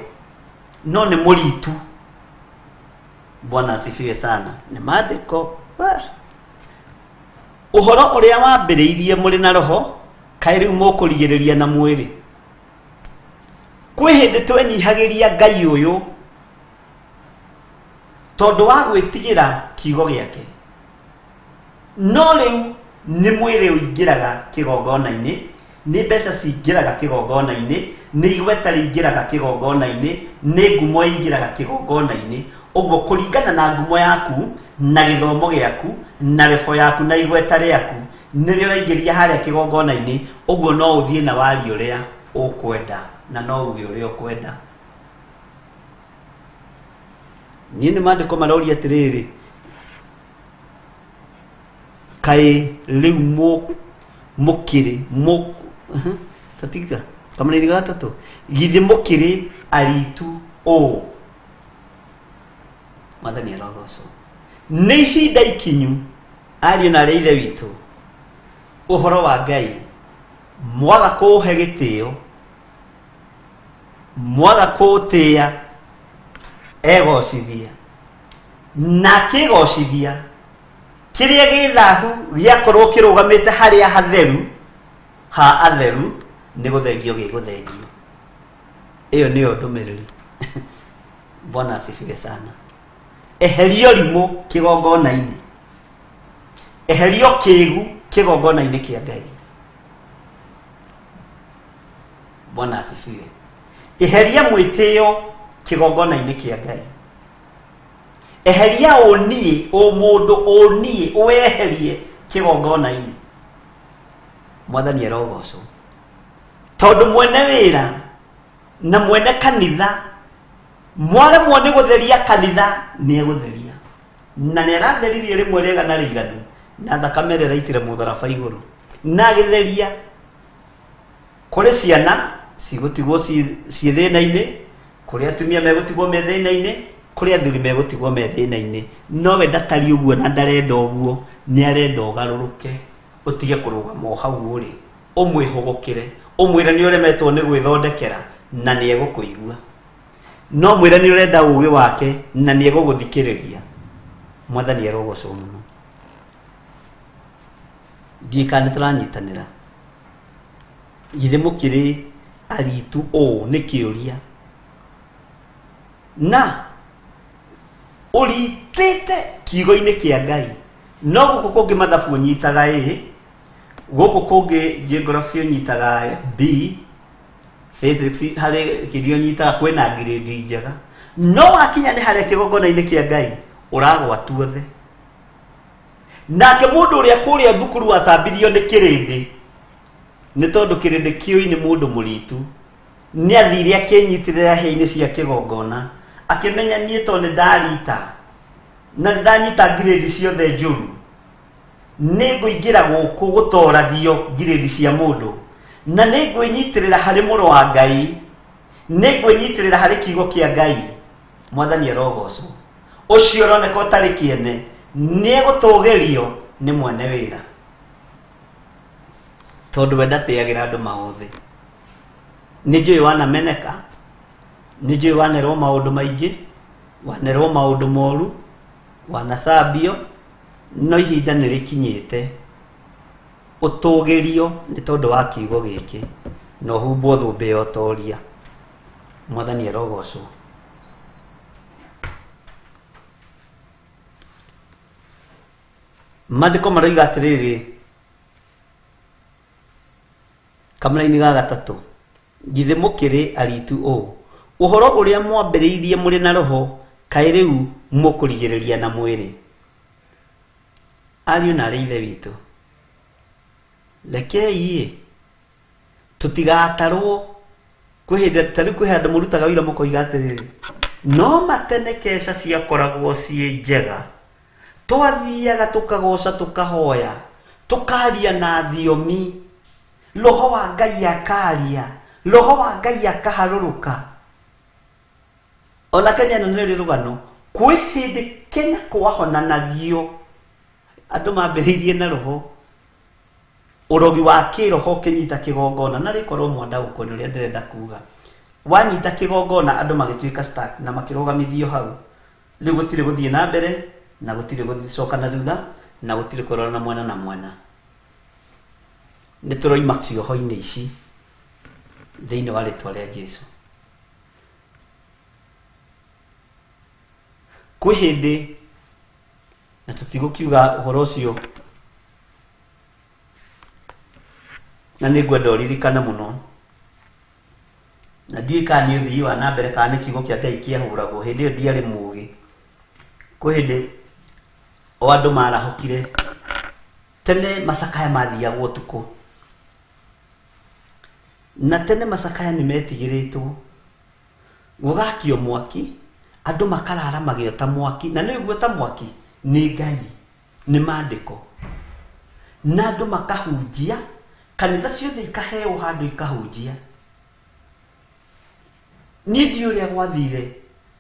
no nĩ mũritu. Bwana asifiwe sana. Nĩ maandĩko. Ũhoro ũrĩa wambĩrĩirie mũrĩ na roho, kaĩ rĩu mũkũrigĩrĩria na mwĩrĩ? Kwĩ hĩndĩ twenyihagĩria Ngai ũyũ tondũ wa gwĩtigĩra kiugo gĩake, no rĩu nĩ mwĩrĩ ũingĩraga kĩgongona-inĩ, nĩ mbeca cingĩraga kĩgongona-inĩ, nĩ igweta rĩingĩraga kĩgongona-inĩ, nĩ ngumo ĩingĩraga kĩgongona-inĩ. Ũguo kũringana na ngumo yaku na gĩthomo gĩaku na rebo yaku na igweta rĩaku nĩrĩo ũraingĩria harĩa kĩgongona-inĩ. Ũguo no ũthiĩ na warie ũrĩa ũkwenda na no uge ũrĩa ũkwenda. Niĩ nĩ maandĩko maroria atĩrĩrĩ, kaĩ rĩu mũkĩrĩ tatiga kamũraini ga gatatũ, githĩ mũkĩrĩ aritu ũũ? Mwathani arogocwo. Nĩ ihinda ikinyu, ariũ na arĩa ithe witũ, ũhoro wa Ngai mwaga kũũhe gĩtĩo, mwaga kũũtĩĩa, egocithia. Na akĩgocithia, kĩrĩa gĩ thahu gĩakorwo kĩrũgamĩte harĩa hatheru ha atheru nĩ gũthengio gĩgũthengio. Ĩyo nĩyo ndũmĩrĩri. Bwana asifiwe sana. Eherio rimũ kĩgongona-inĩ, eherio kĩgu kĩgongona-inĩ kĩa Ngai. Bwana asifiwe. Eheria mwĩtĩo kĩgongona-inĩ kĩa Ngai. Eheria ũniĩ, ũmũndũ ũniĩ, ũweherie kĩgongona-inĩ. Mwathani arogocwo. Tondũ mwene wĩra na mwene kanitha mwaremwo nĩ gũtheria kanitha, nĩ egũtheria. Na nĩ aratheririe rĩmwe rĩega na rĩiganu na thakame ĩrĩa ĩraitire mũtharaba igũrũ, na agĩtheria. Kũrĩ ciana cigũtigwo ciĩ thĩna-inĩ, kũrĩ atumia megũtigwo me thĩna-inĩ, kũrĩ athuri megũtigwo me thĩna-inĩ. Nowe ndatariĩ ũguo na ndarenda ũguo, nĩ arenda ũgarũrũke, ũtige kũrũgama o hau ũrĩ, ũmwĩhũgũkĩre, ũmwĩre nĩ ũremetwo nĩ gwĩthondekera na nĩ egũkũigua. No mwĩre nĩ ũrenda ũgĩ wake na nĩ egũgũthikĩrĩria. Mwathani arogocwo mũno. Ndiũĩ kana nĩ tũranyitanĩra. Githĩ mũkĩrĩ aritu ũũ? Nĩ kĩũria. Na ũritĩte kiugo-inĩ kĩa Ngai, no gũkũ kũngĩ mathabu ũnyitaga A, gũkũ kũngĩ geography ũnyitaga B, physics harĩ kĩrĩa ũnyitaga kwĩna grade njega, no wakinya nĩ harĩa kĩgongona-inĩ kĩa Ngai ũragwa tuothe. Nake mũndũ ũrĩa kũrĩa thukuru acambirio nĩ kĩrĩndĩ, nĩ tondũ kĩrĩndĩ kĩũĩ nĩ mũndũ mũritu, nĩ athire akĩnyitĩrĩra hĩa-inĩ cia kĩgongona, akĩmenya niĩ tondũ nĩ ndarita na nĩ ndanyita grade ciothe njũru, nĩ ngũingĩra gũkũ gũtoragio grade cia mũndũ, na nĩ ngwĩnyitĩrĩra harĩ mũrũ wa Ngai, nĩ ngwĩnyitĩrĩra harĩ kiugo kĩa Ngai. Mwathani arogocwo. Ũcio ũroneka ũtarĩ kĩene nĩ egũtũgĩrio nĩ mwene wĩra, tondũ we ndatĩagĩra andũ maũthĩ. Nĩ njũĩ wanameneka, nĩ njũĩ wanerwo maũndũ maingĩ, wanerwo maũndũ moru, wanacambio, no ihinda nĩ rĩkinyĩte ũtũgĩrio nĩ tondũ wa kiugo gĩkĩ na ũhumbwo thũmbĩ ya ũtoria. Mwathani arogocwo. Maandĩko maroiga atĩrĩrĩ, Kamũraini ga gatatũ, githĩ mũkĩrĩ aritu ũũ? Ũhoro ũrĩa mwambĩrĩirie mũrĩ na roho, kaĩ rĩu mũkũrigĩrĩria na mwĩrĩ? Ariũ na arĩ ithe witũ, rekei tũtigatarwo. Kwĩ hĩndĩ ta rĩu kwĩ handũ mũrutaga wĩra mũkoiga atĩrĩrĩ, no matene keca ciakoragwo ciĩ njega, twathiaga tũkagoca, tũkahoya, tũkaria na thiomi, roho wa Ngai akaria, roho wa Ngai akaharũrũka. Ona Kenya ĩno nĩ rĩ rũgano, kwĩ hĩndĩ Kenya kwahonanagio, andũ mambĩrĩirie na roho, ũrogi wa kĩroho ũkĩnyita kĩgongona, na rĩkorwo mwandaũkwo nĩ ũrĩa ndĩrenda kuga, wanyita kĩgongona andũ magĩtuĩka stuck na makĩrũgamithio hau. Rĩu gũtirĩ gũthiĩ na mbere na gũtirĩ gũcoka na thutha na gũtirĩ kũrora na mwena na mwena. Nĩ tũroima cioho-inĩ ici thĩinĩ wa rĩtwa rĩa Jesu. Kwĩ hĩndĩ na tũtigũkiuga ũhoro ũcio, na nĩ ngwenda ũririkane mũno, na ndiũĩ kana nĩ ũthii wa na mbere kana nĩ kiugo kĩa Ngai kĩahũragwo. Hĩndĩ ĩyo ndiarĩ mũgĩ. Kwĩ hĩndĩ o andũ marahũkire tene, macakaya mathiagwo ũtukũ, na tene macakaya nĩ metigĩrĩtwo, gũgakio mwaki, andũ makarara magĩota mwaki, na nĩ guota mwaki nĩ Ngai, nĩ maandĩko, na andũ makahunjia, kanitha ciothe ikaheo handũ ikahunjia. Niĩ ndiũĩ ũrĩa gwathire,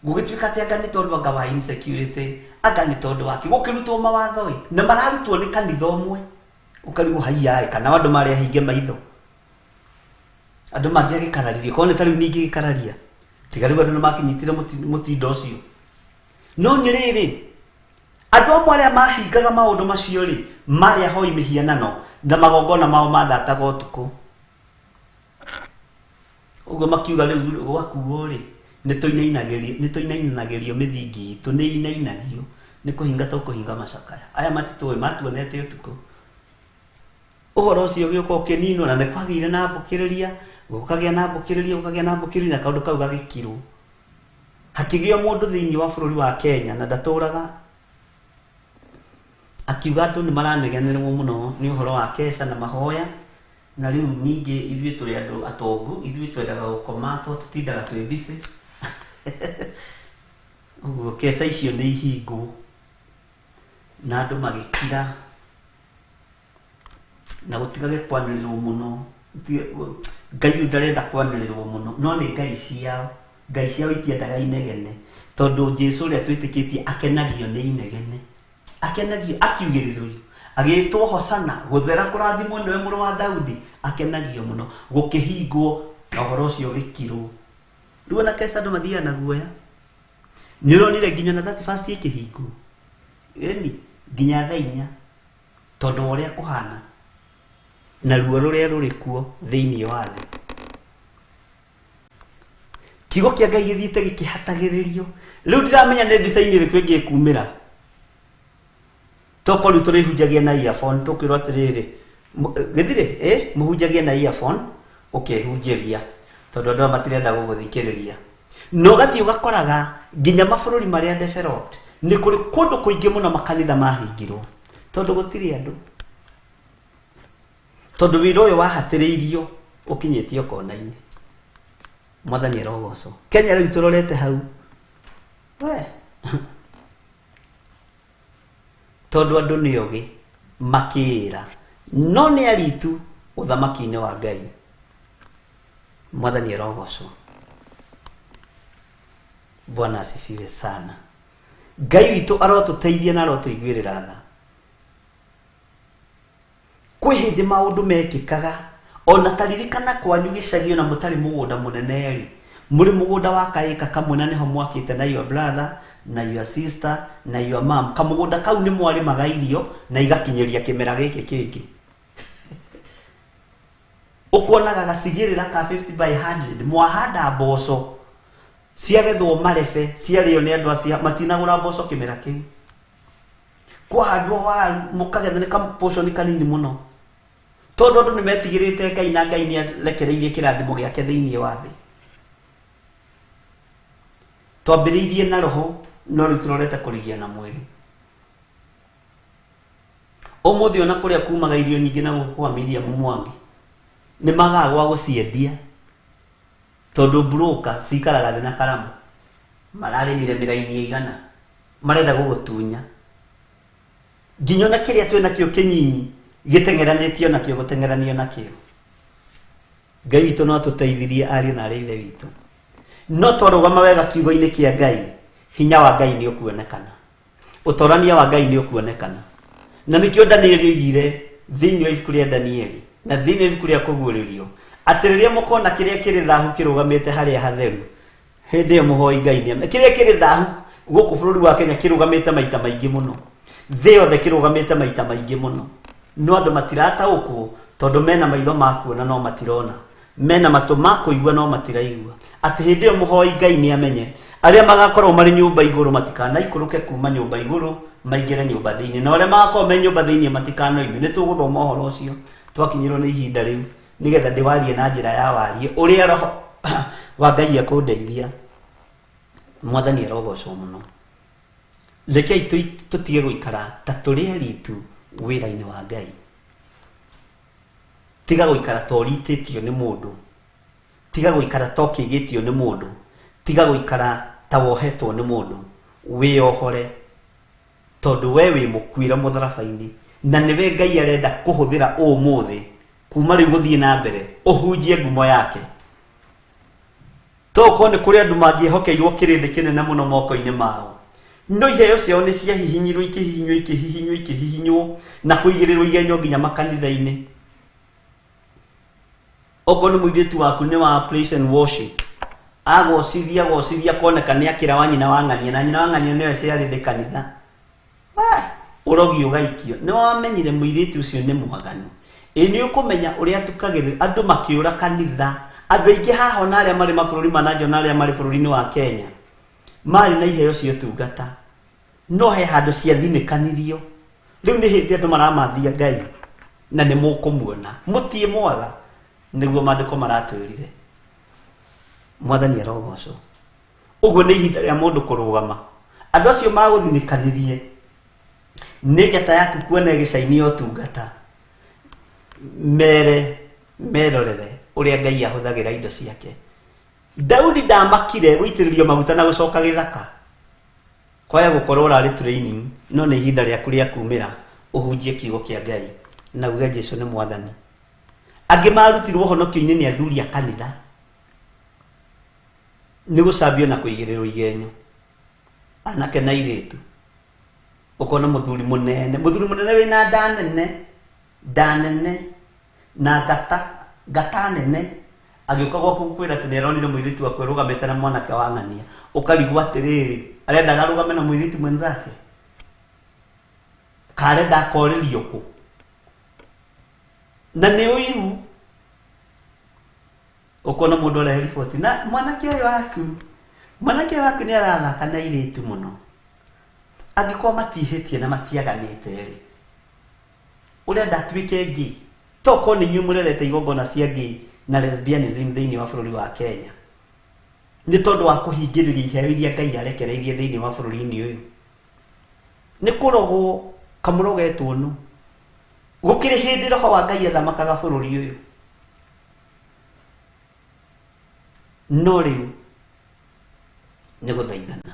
gũgĩtuĩka atĩ anga nĩ tondũ anga wa insecurity, anga nĩ tondũ wake, gũkĩrutwo mawatho ĩ, na mararutwo nĩ kanitha ũmwe, ũkarigwo haiya ĩ, kana andũ marĩ ahinge maitho, andũ mangĩagĩkararirie, korwo nĩ ta rĩu ningĩ gĩkararia, tiga rĩu andũ nĩ makinyitire mũtindo ũcio. No nĩ rĩrĩ, andũ amwe arĩa mahingaga maũndũ macio rĩ, marĩ ahoi mĩhianano, na magongona mao mathataga ũtukũ. Ũguo makiuga rĩu gwakuo rĩ, nĩ tũinainagĩrio mĩthingi itũ, nĩ inainagio, nĩ kũhinga tũkũhinga macakaya. Aya matitũĩ, matuonete ũtukũ. Ũhoro ũcio ũgĩũka ũkĩninwo, na nĩ kwagĩire na mbũkĩrĩria, gũkagĩa na mbũkĩrĩria, gũkagĩa na mbũkĩrĩria, na kaũndũ kau gagĩkirwo. Hakĩgĩa mũndũ thĩinĩ wa bũrũri wa Kenya na ndatũraga, akiuga andũ nĩ maranegenerwo mũno nĩ ũhoro wa keca na mahoya, na rĩu ningĩ ithuĩ tũrĩ andũ atongu, ithuĩ twendaga gũkoma, to tũtindaga twĩ busy. Ũguo keca icio nĩ ihingwo, na andũ magĩkira, na gũtigage kwanĩrĩrwo mũno. Ngai ũyũ ndarenda kwanĩrĩrwo mũno, no nĩ Ngai ciao, Ngai ciao itiendaga inegene, tondũ Jesu ũrĩa twĩtĩkĩtie akenagio nĩ inegene, akenagio akiugĩrĩrio, agĩtwo Hosana, gũthera kũrathimwo nĩwe mũrũ wa Daudi, akenagio mũno, gũkĩhingwo na ũhoro ũcio ũgĩkirwo. Rĩu ona keca andũ mathiaga na guoya. Nĩ ũronire nginya na 31 ĩkĩhingwo, ĩni nginya thaa inya, tondũ wa ũrĩa kũhana na ruo rũrĩa rũrĩ kuo thĩinĩ wa thĩ. Kiugo kĩa Ngai gĩthiĩte gĩkĩhatagĩrĩrio. Rĩu ndiramenya nĩ mbica-inĩ ĩrĩkũ ĩngĩ ĩkumĩra. Tokorwo rĩu tũrĩhunjagia na earphone, tũkwĩrwo atĩrĩrĩ, gĩthirĩ, mũhunjagie na earphone, ũkehunjĩria, tondũ andũ aya matirenda gũgũthikĩrĩria. Na ũgathiĩ ũgakoraga nginya mabũrũri marĩa developed, nĩ kũrĩ kũndũ kũingĩ mũno makanitha mahingirwo, tondũ gũtirĩ andũ. Tondũ wĩra ũyũ wahatĩrĩirio ũkinyĩtio kona-inĩ. Mwathani arogocwo. Kenya rĩu tũrorete hau. We. Tondũ andũ nĩ ogĩ makĩĩra, no nĩ aritu ũthamaki-inĩ wa Ngai. Mwathani arogocwo. Bwana asifiwe sana. Ngai witũ arotũteithia na arotũiguĩrĩra tha. Kwĩ hĩndĩ maũndũ mekĩkaga, ona ta ririkana kwanyu gĩcagi ona mũtarĩ mũgũnda mũnene rĩ, mũrĩ mũgũnda wa kaĩka kamwe na nĩho mwakĩte na your brother na your sister na your mom, kamũgũnda kau nĩ mwarĩmaga irio na igakinyĩria kĩmera gĩkĩ kĩngĩ. Ũkonaga gacigĩrĩra ka 50 by 100, mwahanda mboco ciagethwo marebe, ciarĩo nĩ andũ acio, matinagũra mboco kĩmera kĩu. Kwahandwo waru mũkagetha nĩ kaportion kanini mũno, Tondũ andũ nĩ metigĩrĩte Ngai na Ngai nĩ arekereirie kĩrathimo gĩake thĩinĩ wa thĩ. Twambĩrĩirie na roho no rĩu tũrorete kũrigia na mwĩrĩ. Ũmũthĩ ona kũrĩa kumaga irio nyingĩ na gũkũ kwa Miriam Mwangi nĩ magaga gwa gũciendia tondũ mburũka cikaraga thĩ na karamu. Mararĩmire mĩraini ĩigana marenda gũgũtunya nginya ona kĩrĩa twĩ nakĩo kĩnyinyi gĩteng'eranĩtio nakĩo gũteng'eranio nakĩo. Ngai witũ no atũteithirie ariũ na arĩ ithe witũ, no twarũgama wega kiugo-inĩ kĩa Ngai, hinya wa Ngai nĩ ũkuonekana, ũtorania wa Ngai nĩ ũkuonekana. Na nĩkĩo Danieli oigire thĩinĩ wa ibuku rĩa Danieli na thĩinĩ wa ibuku rĩa Kũguũrĩrio atĩ rĩrĩa mũkona kĩrĩa kĩrĩ thahu kĩrũgamĩte harĩa hatheru, hĩndĩ ĩyo mũhoi Ngai nĩ kĩrĩa kĩrĩ thahu gũkũ bũrũri wa Kenya kĩrũgamĩte maita maingĩ mũno, thĩ yothe kĩrũgamĩte maita maingĩ mũno, no andũ matirataũkwo tondũ mena maitho ma kuona no matirona, mena matũ ma kũigua no matiraigua. Atĩ hĩndĩ ĩyo mũhoi Ngai nĩ amenye arĩa magakorwo marĩ nyũmba igũrũ matikanaikũrũke kuma nyũmba igũrũ maingĩre nyũmba thĩinĩ, na arĩa magakorwo me nyũmba thĩinĩ matikanoime. Nĩ tũgũthoma ũhoro ũcio twakinyĩrwo nĩ ihinda rĩu, nĩgetha ndĩwarie na njĩra ya warie ũrĩa roho wa Ngai ekũndeithia. Mwathani arogocwo mũno. Rekei tũtige gũikara ta tũrĩ aritu wĩra-inĩ wa Ngai. Tiga gũikara ta ũritĩtio nĩ mũndũ, tiga gũikara ta ũkĩgĩtio nĩ mũndũ, tiga gũikara ta wohetwo nĩ mũndũ. Wĩyohore tondũ we wĩ mũkuĩre mũtharaba-inĩ, na nĩwe Ngai arenda kũhũthĩra ũmũthĩ kuma rĩu gũthiĩ na mbere ũhunjie ngumo yake. Tokorwo nĩ kũrĩ andũ mangĩhokeirwo kĩrĩndĩ kĩnene mũno moko-inĩ mao, no iheo ciao nĩ ciahihinyirwo ikĩhihinywo ikĩhihinywo ikĩhihinywo na kũigĩrĩrwo igenyo nginya makanitha-inĩ. Okorwo nĩ mũirĩtu waku nĩ wa praise and worship, agocithia gocithia koneka nĩ akĩra wa nyina wa ng'ania, na nyina wa ng'ania nĩwe ciarĩndĩ kanitha, ũrogi ũgaikio. Nĩ wamenyire mũirĩtu ũcio nĩ mwaganu. Ĩ nĩ ũkũmenya ũrĩa atukagĩrĩra andũ makĩũra kanitha. Andũ aingĩ haha ona arĩa marĩ mabũrũri ma nanja ona arĩa marĩ bũrũri-inĩ wa Kenya marĩ na iheo cia ũtungata, no he handũ ciathinĩkanirio. Rĩu nĩ hĩndĩ andũ maramathia Ngai na nĩ mũkũmuona mũtiĩ mwaga, nĩguo maandĩko maratwĩrire. Mwathani arogocwo. Ũguo nĩ ihinda rĩa mũndũ kũrũgama. Andũ acio magũthinĩkanirie nĩ njata yaku kuona ĩgĩcaini ya ũtungata, mere merorere ũrĩa Ngai ahũthagĩra indo ciake. Daudi ndamakire gũitĩrĩrio maguta na gũcoka gĩthaka, kwaya gũkorwo ũrarĩ training, no nĩ ihinda rĩaku rĩa kumĩra ũhunjie kiugo kĩa Ngai na uge Jesu nĩ mwathani. Angĩ marutirwo ũhonokio-inĩ nĩ athuri a kanitha nĩ gũcambio na kũigĩrĩrwo igenyo, anake na airĩtu. Ũkona mũthuri mũnene, mũthuri mũnene wĩna nda nene, nda nene na ngata, ngata nene, agĩũka gwaku gũkwĩra atĩ nĩ aronire mũirĩtu waku arũgamĩte na mwanake wa ng'ania. Ũkarigwo atĩrĩrĩ, arendaga arũgame na mũirĩtu mwenzake, ka arenda akorĩrio kũ? Na nĩ ũiru. Ũkona mũndũ arehe riboti na mwanake ũyũ waku, mwanake ũyũ waku nĩ arathaka na airĩtu mũno. Angĩkorwo matihĩtie na matiaganĩte rĩ, ũrenda atuĩke gay? Tokorwo nĩ inyuĩ mũrerete igongona cia gay na lesbianism thĩinĩ wa bũrũri wa Kenya nĩ tondũ wa kũhingĩrĩria iheo iria Ngai arekereirie thĩinĩ wa bũrũri-inĩ ũyũ. Nĩ kũrogwo kamũrogetwo nũ? Gũkĩrĩ hĩndĩ roho wa Ngai athamakaga bũrũri ũyũ, no rĩu nĩ gũthaithana.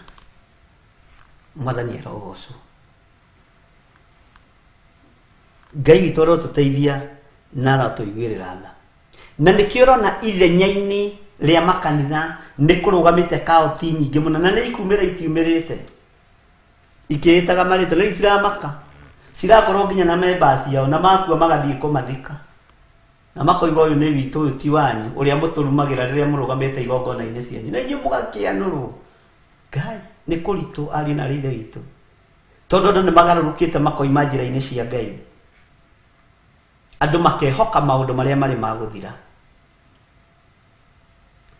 Mwathani arogocwo. Ngai witũ arotũteithia na arotũiguĩrĩra tha. Na nĩkĩo ũrona ithenya-inĩ rĩa makanitha nĩ kũrũgamĩte kaũti nyingĩ mũno, na nĩ ikumĩra itiumĩrĩte ikĩĩtaga marĩtwa, rĩu itiramaka, cirakorwo nginya na members ciao, na makua magathiĩ kũmathika na makoiga ũyũ nĩ witũ, ũyũ ti wanyu, ũrĩa mũtũrumagĩra rĩrĩa mũrũgamĩte igongona-inĩ cianyu, na inyuĩ mũgakĩanũrwo. Ngai nĩ kũritũ ariũ na arĩ ithe witũ, tondũ andũ nĩ magarũrũkĩte makoima njĩra-inĩ cia Ngai. Andũ makehoka maũndũ marĩa marĩ ma gũthira.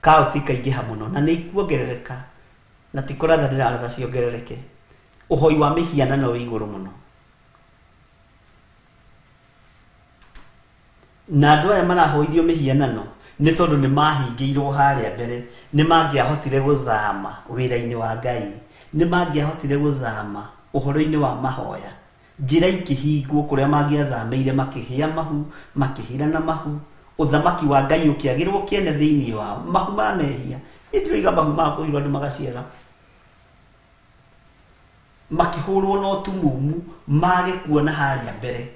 Kaũti ikaingĩha mũno na nĩ ikuongerereka, na ti kũratha ndĩraratha ciongerereke. Ũhoi wa mĩhianano wĩ igũrũ mũno. Na andũ aya marahoithio mĩhianano nĩ tondũ nĩ mahingĩirwo harĩa mbere, nĩ mangĩahotire gũthama wĩra-inĩ wa Ngai, nĩ mangĩahotire gũthama ũhoro-inĩ wa mahoya, njĩra ikĩhingwo kũrĩa mangĩathamĩire makĩhĩa mahu, makĩhira na mahu, ũthamaki wa Ngai ũkĩagĩrwo kĩene thĩinĩ wao, mahu ma mehia. Niĩ ndiroiga mahu ma kũhirwo andũ magaciara. Makĩhũrwo na ũtumumu mage kuona harĩa mbere.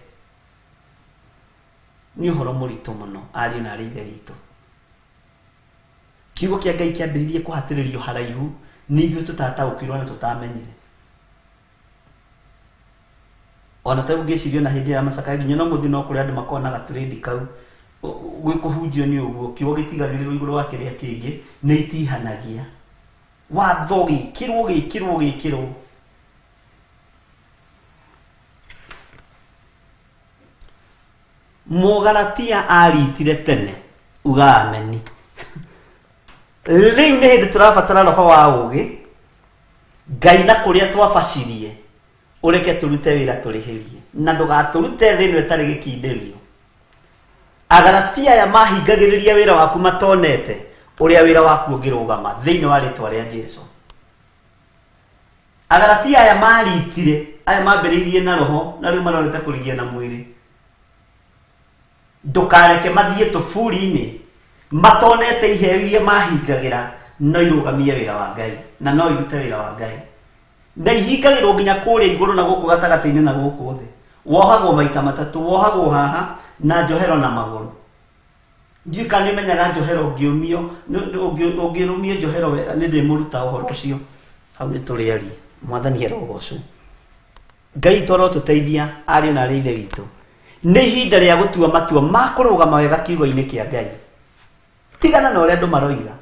Nĩ ũhoro mũritũ mũno ariũ na arĩ ithe witũ. Kiugo kĩa Ngai kĩambĩrĩirie kũhatĩrĩrio haraihu nĩ ithuĩ tũtataũkĩirwo na tũtamenyire. Ona ta rĩu ngĩciria ona hĩndĩ ĩyo ya macakaya nginya no mũthĩ no kũrĩ andũ makoragwo na gatũrĩndi kau gwĩ kũhunjio nĩ ũguo kiugo gĩtigagĩrĩrwo igũrũ wa kĩrĩa kĩngĩ nĩ itihanagia watho gĩkĩrwo gĩkĩrwo gĩkĩrwo. Mũgalatia aritire tene uga ameni. Rĩu nĩ hĩndĩ tũrabatara roho wa ũũgĩ Ngai na kũrĩa twabacirie ũreke tũrute wĩra tũrĩhĩrie na ndũgatũrute thĩ ĩno ĩtarĩ gĩkindĩrio. Agalatia aya mahingagĩrĩria wĩra waku matonete ũrĩa wĩra waku ũngĩrũgama thĩinĩ wa rĩtwa rĩa Jesu. Agalatia aya maritire, aya mambĩrĩirie na roho na rĩu marorete kũrigia na mwĩrĩ. Ndũkareke mathiĩ tũburi-inĩ matonete iheo iria mahingagĩra no irũgamie wĩra wa Ngai na no irute wĩra wa Ngai. Na ihingagĩrwo nginya kũrĩa igũrũ na gũkũ gatagatĩ-inĩ na gũkũ thĩ. Wohagwo maita matatũ, wohagwo haha na njohero na magũrũ. Ndiũĩ kana nĩ ũmenyaga njohero ũngĩũmio, ũngĩrũmio njohero wega, nĩ ndĩmũruta ũhoro ũcio. Hau nĩ tũrĩaria. Mwathani arogocwo. Ngai witũ arotũteithia ariũ na arĩ ithe witũ. Nĩ ihinda rĩa gũtua matua ma kũrũgama wega kiugo-inĩ kĩa Ngai. Tigana na ũrĩa andũ maroiga.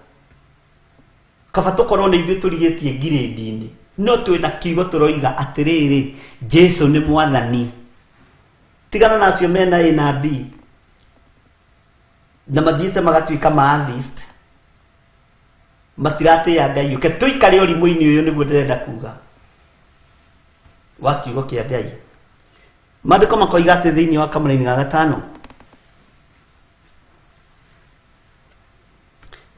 Kaba tũkorwo nĩ ithuĩ tũrigĩtie ngirĩndi-inĩ, no twĩna kiugo tũroiga atĩrĩrĩ, Jesu nĩ mwathani. Tigana na acio mena A na B na mathiĩte magatuĩka ma atheist. Matiratĩĩa Ngai. Ũke tũikare ũrimũ-inĩ ũyũ nĩguo ndĩrenda kuga wa kiugo kĩa Ngai. Maandĩko makoiga atĩ thĩinĩ wa kamũraini ga gatano,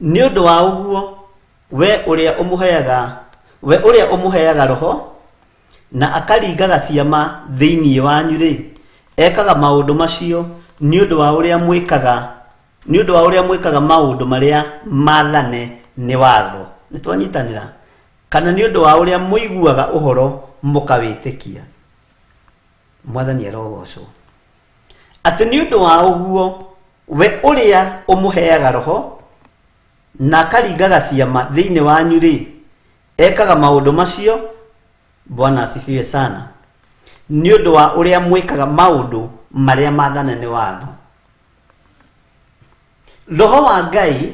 nĩ ũndũ wa ũguo we ũrĩa ũmũheaga, we ũrĩa ũmũheaga roho na akaringaga ciama thĩinĩ wanyu-rĩ, ekaga maũndũ macio nĩ ũndũ wa ũrĩa mwĩkaga, nĩ ũndũ wa ũrĩa mwĩkaga maũndũ marĩa maathane nĩ watho. Nĩ twanyitanĩra? Kana nĩ ũndũ wa ũrĩa mũiguaga ũhoro mũkawĩtĩkia. Mwathani arogocwo. Atĩ nĩ ũndũ wa ũguo we ũrĩa ũmũheaga roho na akaringaga ciama thĩinĩ wanyu-rĩ, ekaga maũndũ macio, Bwana asifiwe sana, nĩ ũndũ wa ũrĩa mwĩkaga maũndũ marĩa maathane nĩ watho. Roho wa Ngai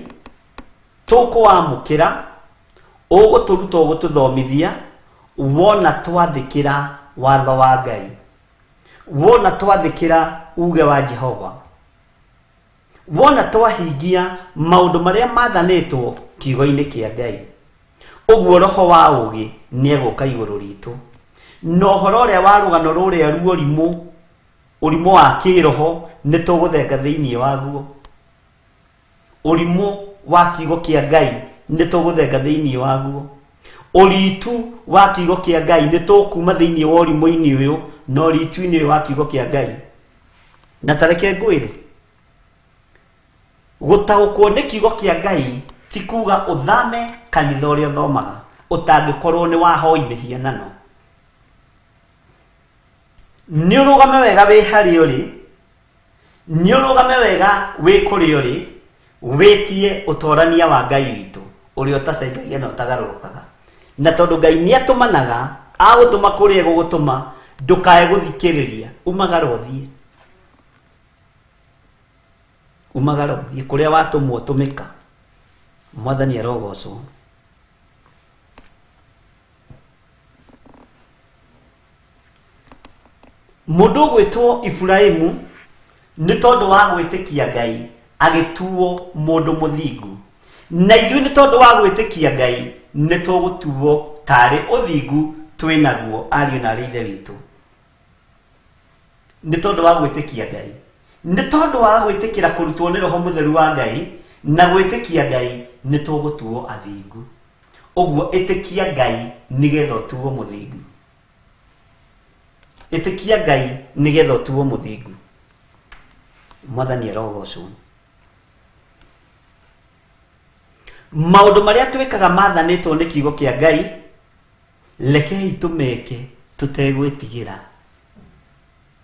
tũkũwamũkĩra, ũgũtũruta ũgũtũthomithia wona twathĩkĩra watho wa Ngai, wona twathĩkĩra uge wa Jehova, wona twahingia maũndũ marĩa mathanĩtwo kiugo-inĩ kĩa Ngai. Ũguo roho wa ũũgĩ nĩegũka igũrũ ritũ. Na ũhoro ũrĩa wa rũgano rũrĩa ruorimũ, ũrimũ wa kĩroho nĩ tũgũthenga thĩinĩ waguo. Ũrimũ wa kiugo kĩa Ngai nĩ tũgũthenga thĩinĩ waguo. Ũritu wa kiugo kĩa Ngai nĩ tũkuma thĩinĩ wa ũrimũ-inĩ ũyũ na ũritu-inĩ ũyũ wa kiugo kĩa Ngai. Na ta reke ngwĩre, gũtaũkwo nĩ kiugo kĩa Ngai ti kuga ũthame kanitha ũrĩa ũthomaga ũtangĩkorwo nĩ wahoi mĩhianano. Nĩ ũrũgame wega wĩ harĩa ũrĩ, nĩ ũrũgame wega wĩ kũrĩa ũrĩ, wĩtie ũtorania wa Ngai witũ ũrĩa ũtacenjagia na ũtagarũrũkaga. Na tondũ Ngai nĩ atũmanaga, agũtũma kũrĩa egũgũtũma, ndũkae gũthikĩrĩria, umagara ũthiĩ. Umagara ũthiĩ kũrĩa watũmwo tũmĩka. Mwathani arogocwo. Mũndũ ũgwĩtwo Iburahimu nĩ tondũ wa gwĩtĩkia Ngai agĩtuo mũndũ mũthingu. Na ithuĩ nĩ tondũ wa gwĩtĩkia Ngai nĩ tũgũtuo tarĩ ũthingu twĩ naguo ariũ na arĩ ithe witũ. Nĩ tondũ wa gwĩtĩkia Ngai. Nĩ tondũ wa gwĩtĩkĩra kũrutwo nĩ Roho Mũtheru wa Ngai na gwĩtĩkia Ngai nĩ tũgũtuo athingu. Ũguo ĩtĩkia Ngai nĩgetha ũtuo mũthingu. Ĩtĩkia Ngai nĩgetha ũtuo mũthingu. Mwathani arogocwo. Maũndũ marĩa twĩkaga mathanĩtwo nĩ kiugo kĩa Ngai, rekei tũmeke tũtegwĩtigĩra.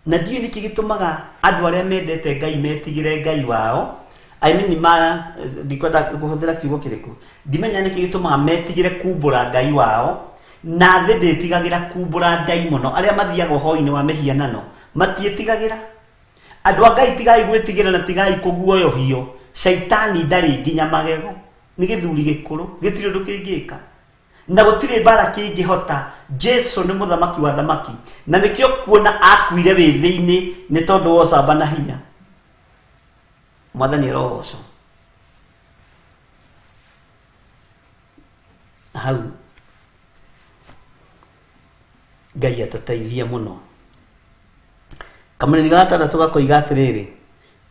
Na ndiũĩ nĩkĩ gĩtũmaga andũ arĩa mendete Ngai metigĩre Ngai wao. I mean, ma ndikwenda kũhũthĩra kiugo kĩrĩkũ, ndimenya nĩkĩ gĩtũmaga metigĩre kumbũra Ngai wao, na thĩ ndĩtigagĩra kumbũra Ngai mũno. Arĩa mathiaga ũhoi-inĩ wa mĩhianano matiĩtigagĩra. Andũ a Ngai, tigai gwĩtigĩra na tigai kũguoyohio. Caitani ndarĩ nginya magego, nĩ gĩthuri gĩkũrũ, gĩtirĩ ũndũ kĩngĩka na gũtirĩ mbara kĩngĩhota. Jesu nĩ mũthamaki wa thamaki, na nĩkĩo kuona akuire wĩthĩ-inĩ nĩ tondũ wa ũcamba na hinya. Mwathani arogocwo. Hau Ngai atũteithie mũno. Kamũrĩri ga gatandatũ gakoiga atĩrĩrĩ,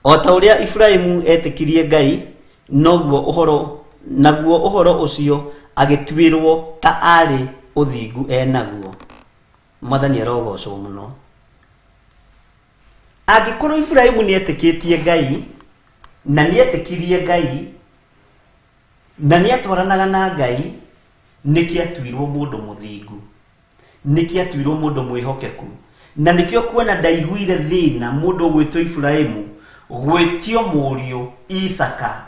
o ta ũrĩa Iburahimu etĩkirie Ngai, noguo ũhoro naguo ũhoro ũcio agĩtuĩrwo ta arĩ ũthingu enaguo. Mwathani arogocwo mũno. Angĩkorwo Iburahimu nĩ etĩkĩtie Ngai na nĩ etĩkirie Ngai na nĩ atwaranaga na Ngai, nĩkĩo atuirwo mũndũ mũthingu, nĩkĩo atuirwo mũndũ mwĩhokeku, na nĩkĩo kuona ndaiguire thĩna mũndũ ũgwĩtwo Iburahimu gwĩtio mũriũ Isaka,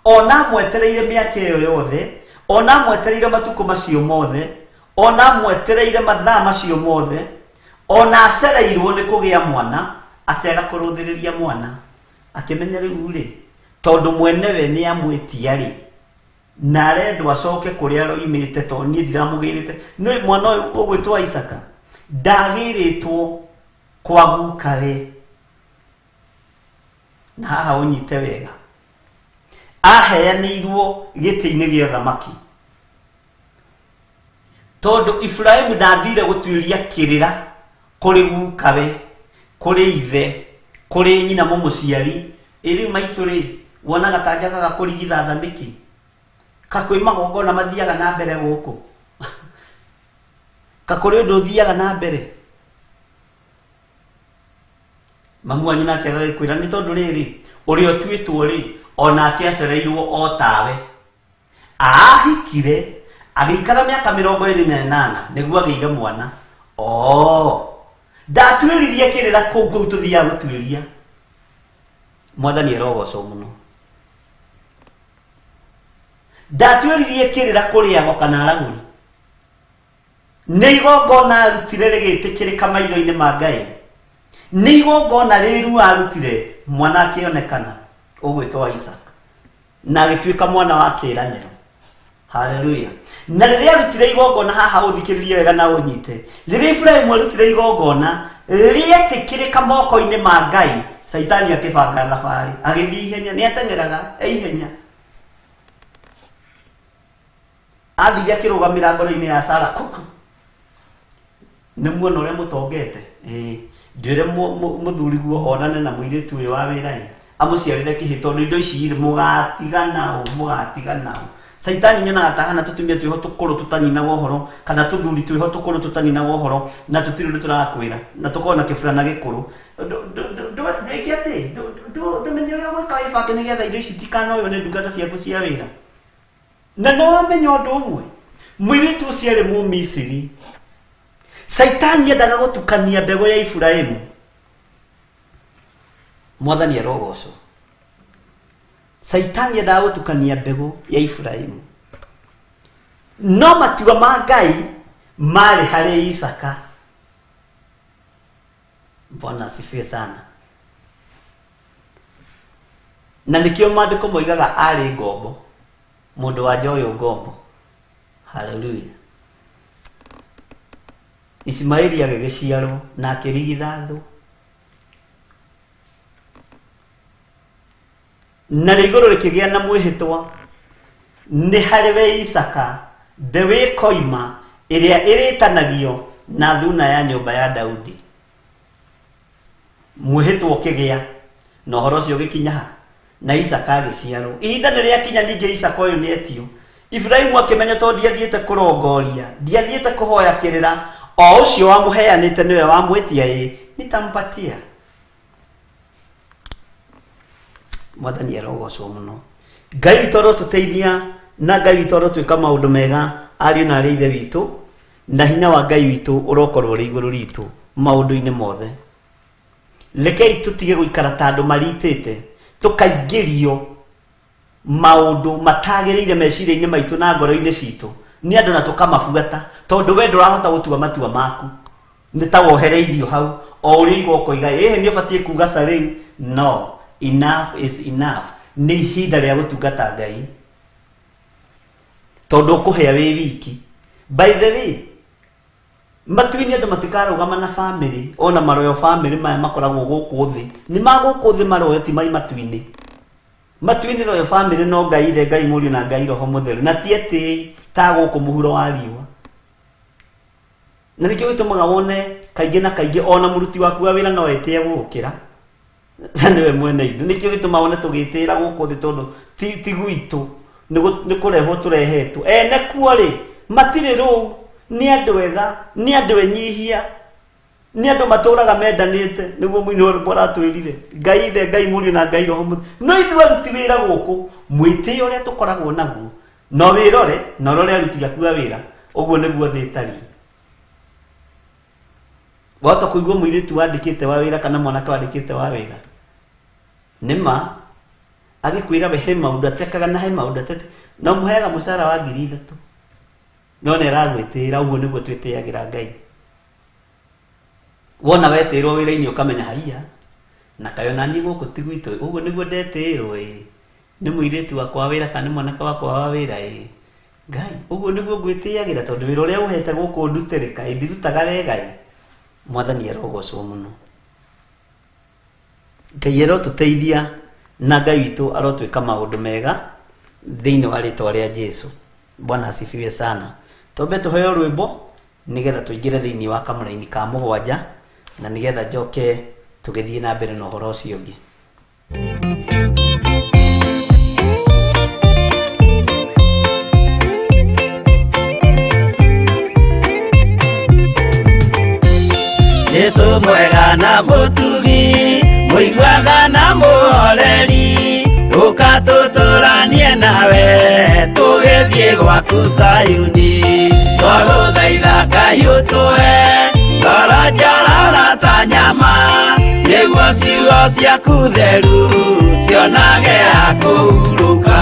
ona amwetereire mĩaka ĩyo yothe, ona amwetereire matukũ macio mothe, ona amwetereire mathaa macio mothe, ona acereirwo nĩ kũgĩa mwana, akĩaga kũrũthĩrĩria mwana, akĩmenya rĩu rĩ, tondũ mwenewe nĩ amwĩtia rĩ, na arendwo acoke kũrĩa aroimĩte, tondũ niĩ ndiramũgĩrĩte. Nĩ mwana ũyũ ũgwĩtwo Isaka ndagĩrĩtwo kwa gukawe. Na haha ũnyite wega, aheanĩirwo gĩtĩ-inĩ gĩa ũthamaki, tondũ Iburahimu ndathire gũtuĩria kĩrĩra kũrĩ gukawe, kũrĩ ithe, kũrĩ nyina mũmũciari. Ĩ rĩu maitũ rĩ, wonaga ta njagaga kũrigithatha nĩkĩ? Ka kwĩ magongona mathiaga na mbere gũkũ? Ka kũrĩ ũndũ ũthiaga na mbere? Mamu wanyu nake agagĩkwĩra nĩ tondũ rĩrĩ, ũrĩa ũtuĩtwo rĩ, onake acereirwo o tawe. Aahikire agĩikara mĩaka 28 nĩguo agĩire mwana. Oo, ndatuĩririe kĩrĩra kũu kũu tũthiaga gũtuĩria. Mwathani arogocwo mũno. Ndatuĩririe kĩrĩra kũrĩ ago kana aragũri. Nĩ igongona arutire rĩgĩtĩkĩrĩka maitho-inĩ ma Ngai. Nĩ igongona rĩru arutire mwana akĩonekana ũgwĩtwo Isaac, na agĩtuĩka mwana wa kĩĩranĩro. Haleluya. Na rĩrĩa arutire igongona, haha ũthikĩrĩrie wega na ũnyite, rĩrĩa Iburahimu arutire igongona rĩetĩkĩrĩka moko-inĩ ma Ngai, Caitani akĩbanga thabarĩ, agĩthiĩ ihenya. Nĩ ateng'eraga e ihenya, athire akĩrũgamĩra ngoro-inĩ ya Sara kuku. Nĩ muona ũrĩa mũtongete? Ĩĩ, ndwĩre mũthuriguo onane na mũirĩtu ũyũ wa wĩra ĩ, amũciarĩre kĩhĩ, tondũ indo ici rĩ, mũgatigana ũ, mũgatigana ũ. Caitani nyonaga ta hana tũtumia twĩho tũkũrũ tũtaninaga ũhoro, kana tũthuri twĩho tũkũrũ tũtaninaga ũhoro, na tũtirĩ ũndũ tũrakwĩra, na tũkorwo na kĩburana gĩkũrũ. Ndwĩke atĩ ndũmenye ũrĩa ũgwĩka wĩbange nĩgetha indo ici itikanoywo nĩ ndungata ciaku cia wĩra. Na nĩ wamenya ũndũ ũmwe, mũirĩtu ũcio arĩ Mũmisiri. Caitani endaga gũtukania mbegũ ya Iburahimu. Mwathani arogocwo. Caitani endaga gũtukania mbegũ ya Iburahimu, no matua ma Ngai marĩ harĩ Isaka. Bwana asifiwe sana. Na nĩkĩo maandĩko moigaga arĩ ngombo, mũndũ wa nja ũyũ ngombo. Haleluya. Ismaili agĩgĩciarwo na akĩrigithathwo, narĩo igũrũ rĩkĩgĩa na mwĩhĩtwa nĩ harĩ we Isaka mbeũ ĩkoima ĩrĩa ĩrĩtanagio na thuna ya nyũmba ya Daudi. Mwĩhĩtwa ũkĩgĩa. Na ũhoro ũcio ũgĩkinya ha? Na Isaka agĩciarwo. Ihinda nĩ rĩakinya ningĩ Isaka ũyũ nĩ etio. Iburahimu akĩmenya tondũ ndiathiĩte kũrongoria, ndiathiĩte kũhoya kĩrĩra, o ũcio wamũheanĩte nĩwe wamwĩtia ĩ, nitampatia. Mwathani arogocwo mũno. Ngai witũ arotũteithia na Ngai witũ arotwĩka maũndũ mega ariũ na arĩ ithe witũ, na hinya wa Ngai witũ ũrokorwo ũrĩ igũrũ ritũ maũndũ-inĩ mothe. Rekei tũtige gũikara ta andũ maritĩte, tũkaingĩrio maũndũ matagĩrĩire meciria-inĩ maitũ na ngoro-inĩ citũ nĩ andũ na tũkamabuata, tondũ we ndũrahota gũtua matua maku, nĩ ta wohereirio hau o ũrĩa igua ũkoiga ĩhĩ nĩ ũbatiĩ kuga ca rĩu. No, enough is enough. Nĩ ihinda rĩa gũtungata Ngai, tondũ ũkũhĩa wĩ wiki. By the way, matu-inĩ andũ matikarũgama na bamĩrĩ, ona maroyo bamĩrĩ maya makoragwo gũkũ thĩ nĩ ma gũkũ thĩ, maroyo ti mai matu-inĩ. Matu-inĩ royo bamĩrĩ no Ngai Ithe, Ngai Mũriũ na Ngai Roho Mũtheru, na ti etĩi ta gũkũ mũhuro wa riũa. Na nĩkĩo gĩtũmaga wone kaingĩ na kaingĩ ona mũruti waku wa wĩra no etĩe gũgũkĩra, na nĩwe mwene indo. Nĩkĩo gĩtũmaga wone tũgĩtĩĩra gũkũ thĩ, tondũ ti gwitũ, nĩ kũrehwo tũrehetwo. Ene kuo rĩ, matirĩ rũu, nĩ andũ ega, nĩ andũ enyihia, nĩ andũ matũraga mendanĩte, nĩguo mũini wa rwĩmbo aratwĩrire, Ngai Ithe, Ngai Mũriũ na Ngai Roho Mũtheru. No ithuĩ aruti wĩra gũkũ, mwĩtĩo ũrĩa tũkoragwo naguo, no wĩrore na ũrore aruti aku a wĩra, ũguo nĩguo thĩ ĩtariĩ. Wahota kũigua mũirĩtu wandĩkĩte wa wĩra kana mwanake wandĩkĩte wa wĩra, nĩ ma agĩkwĩra we he maũndũ atekaga na he maũndũ atete, na ũmũheaga mũcara wa 3,000, no nĩ aragwĩtĩĩra. Ũguo nĩguo twĩtĩagĩra Ngai. Wona wetĩĩrwo wĩra-inĩ ũkamenya haiya, na kaĩ ona niĩ gũkũ ti gwitũ, ũguo nĩguo ndetĩĩrwo ĩ, nĩ mũirĩtu wakwa wa wĩra kana nĩ mwanake wakwa wa wĩra ĩ, Ngai, ũguo nĩguo ngwĩtĩagĩra, tondũ wĩra ũrĩa ũhete gũkũ ndute rĩ, kaĩ ndirutaga wega ĩ. Mwathani arogocwo mũno. Ngai arotũteithia na Ngai witũ arotwĩka maũndũ mega thĩinĩ wa rĩtwa rĩa Jesu. Bwana asifiwe sana. Twambe tũheo rwĩmbo nĩgetha tũingĩre thĩinĩ wa kamũraini ka mũgwanja, na nĩgetha njoke tũgĩthiĩ na mbere na ũhoro ũcio ũngĩ. Jesu mwega na mũtugi, mũiguaga na mũhoreri, ũka tũtũranie nawe tũgĩthiĩ gwaku Zayuni. Twagũthaitha Ngai ũtũhe ngoro njororo ta nyama, nĩguo ciugo ciaku theru cionage ha kũhurũka.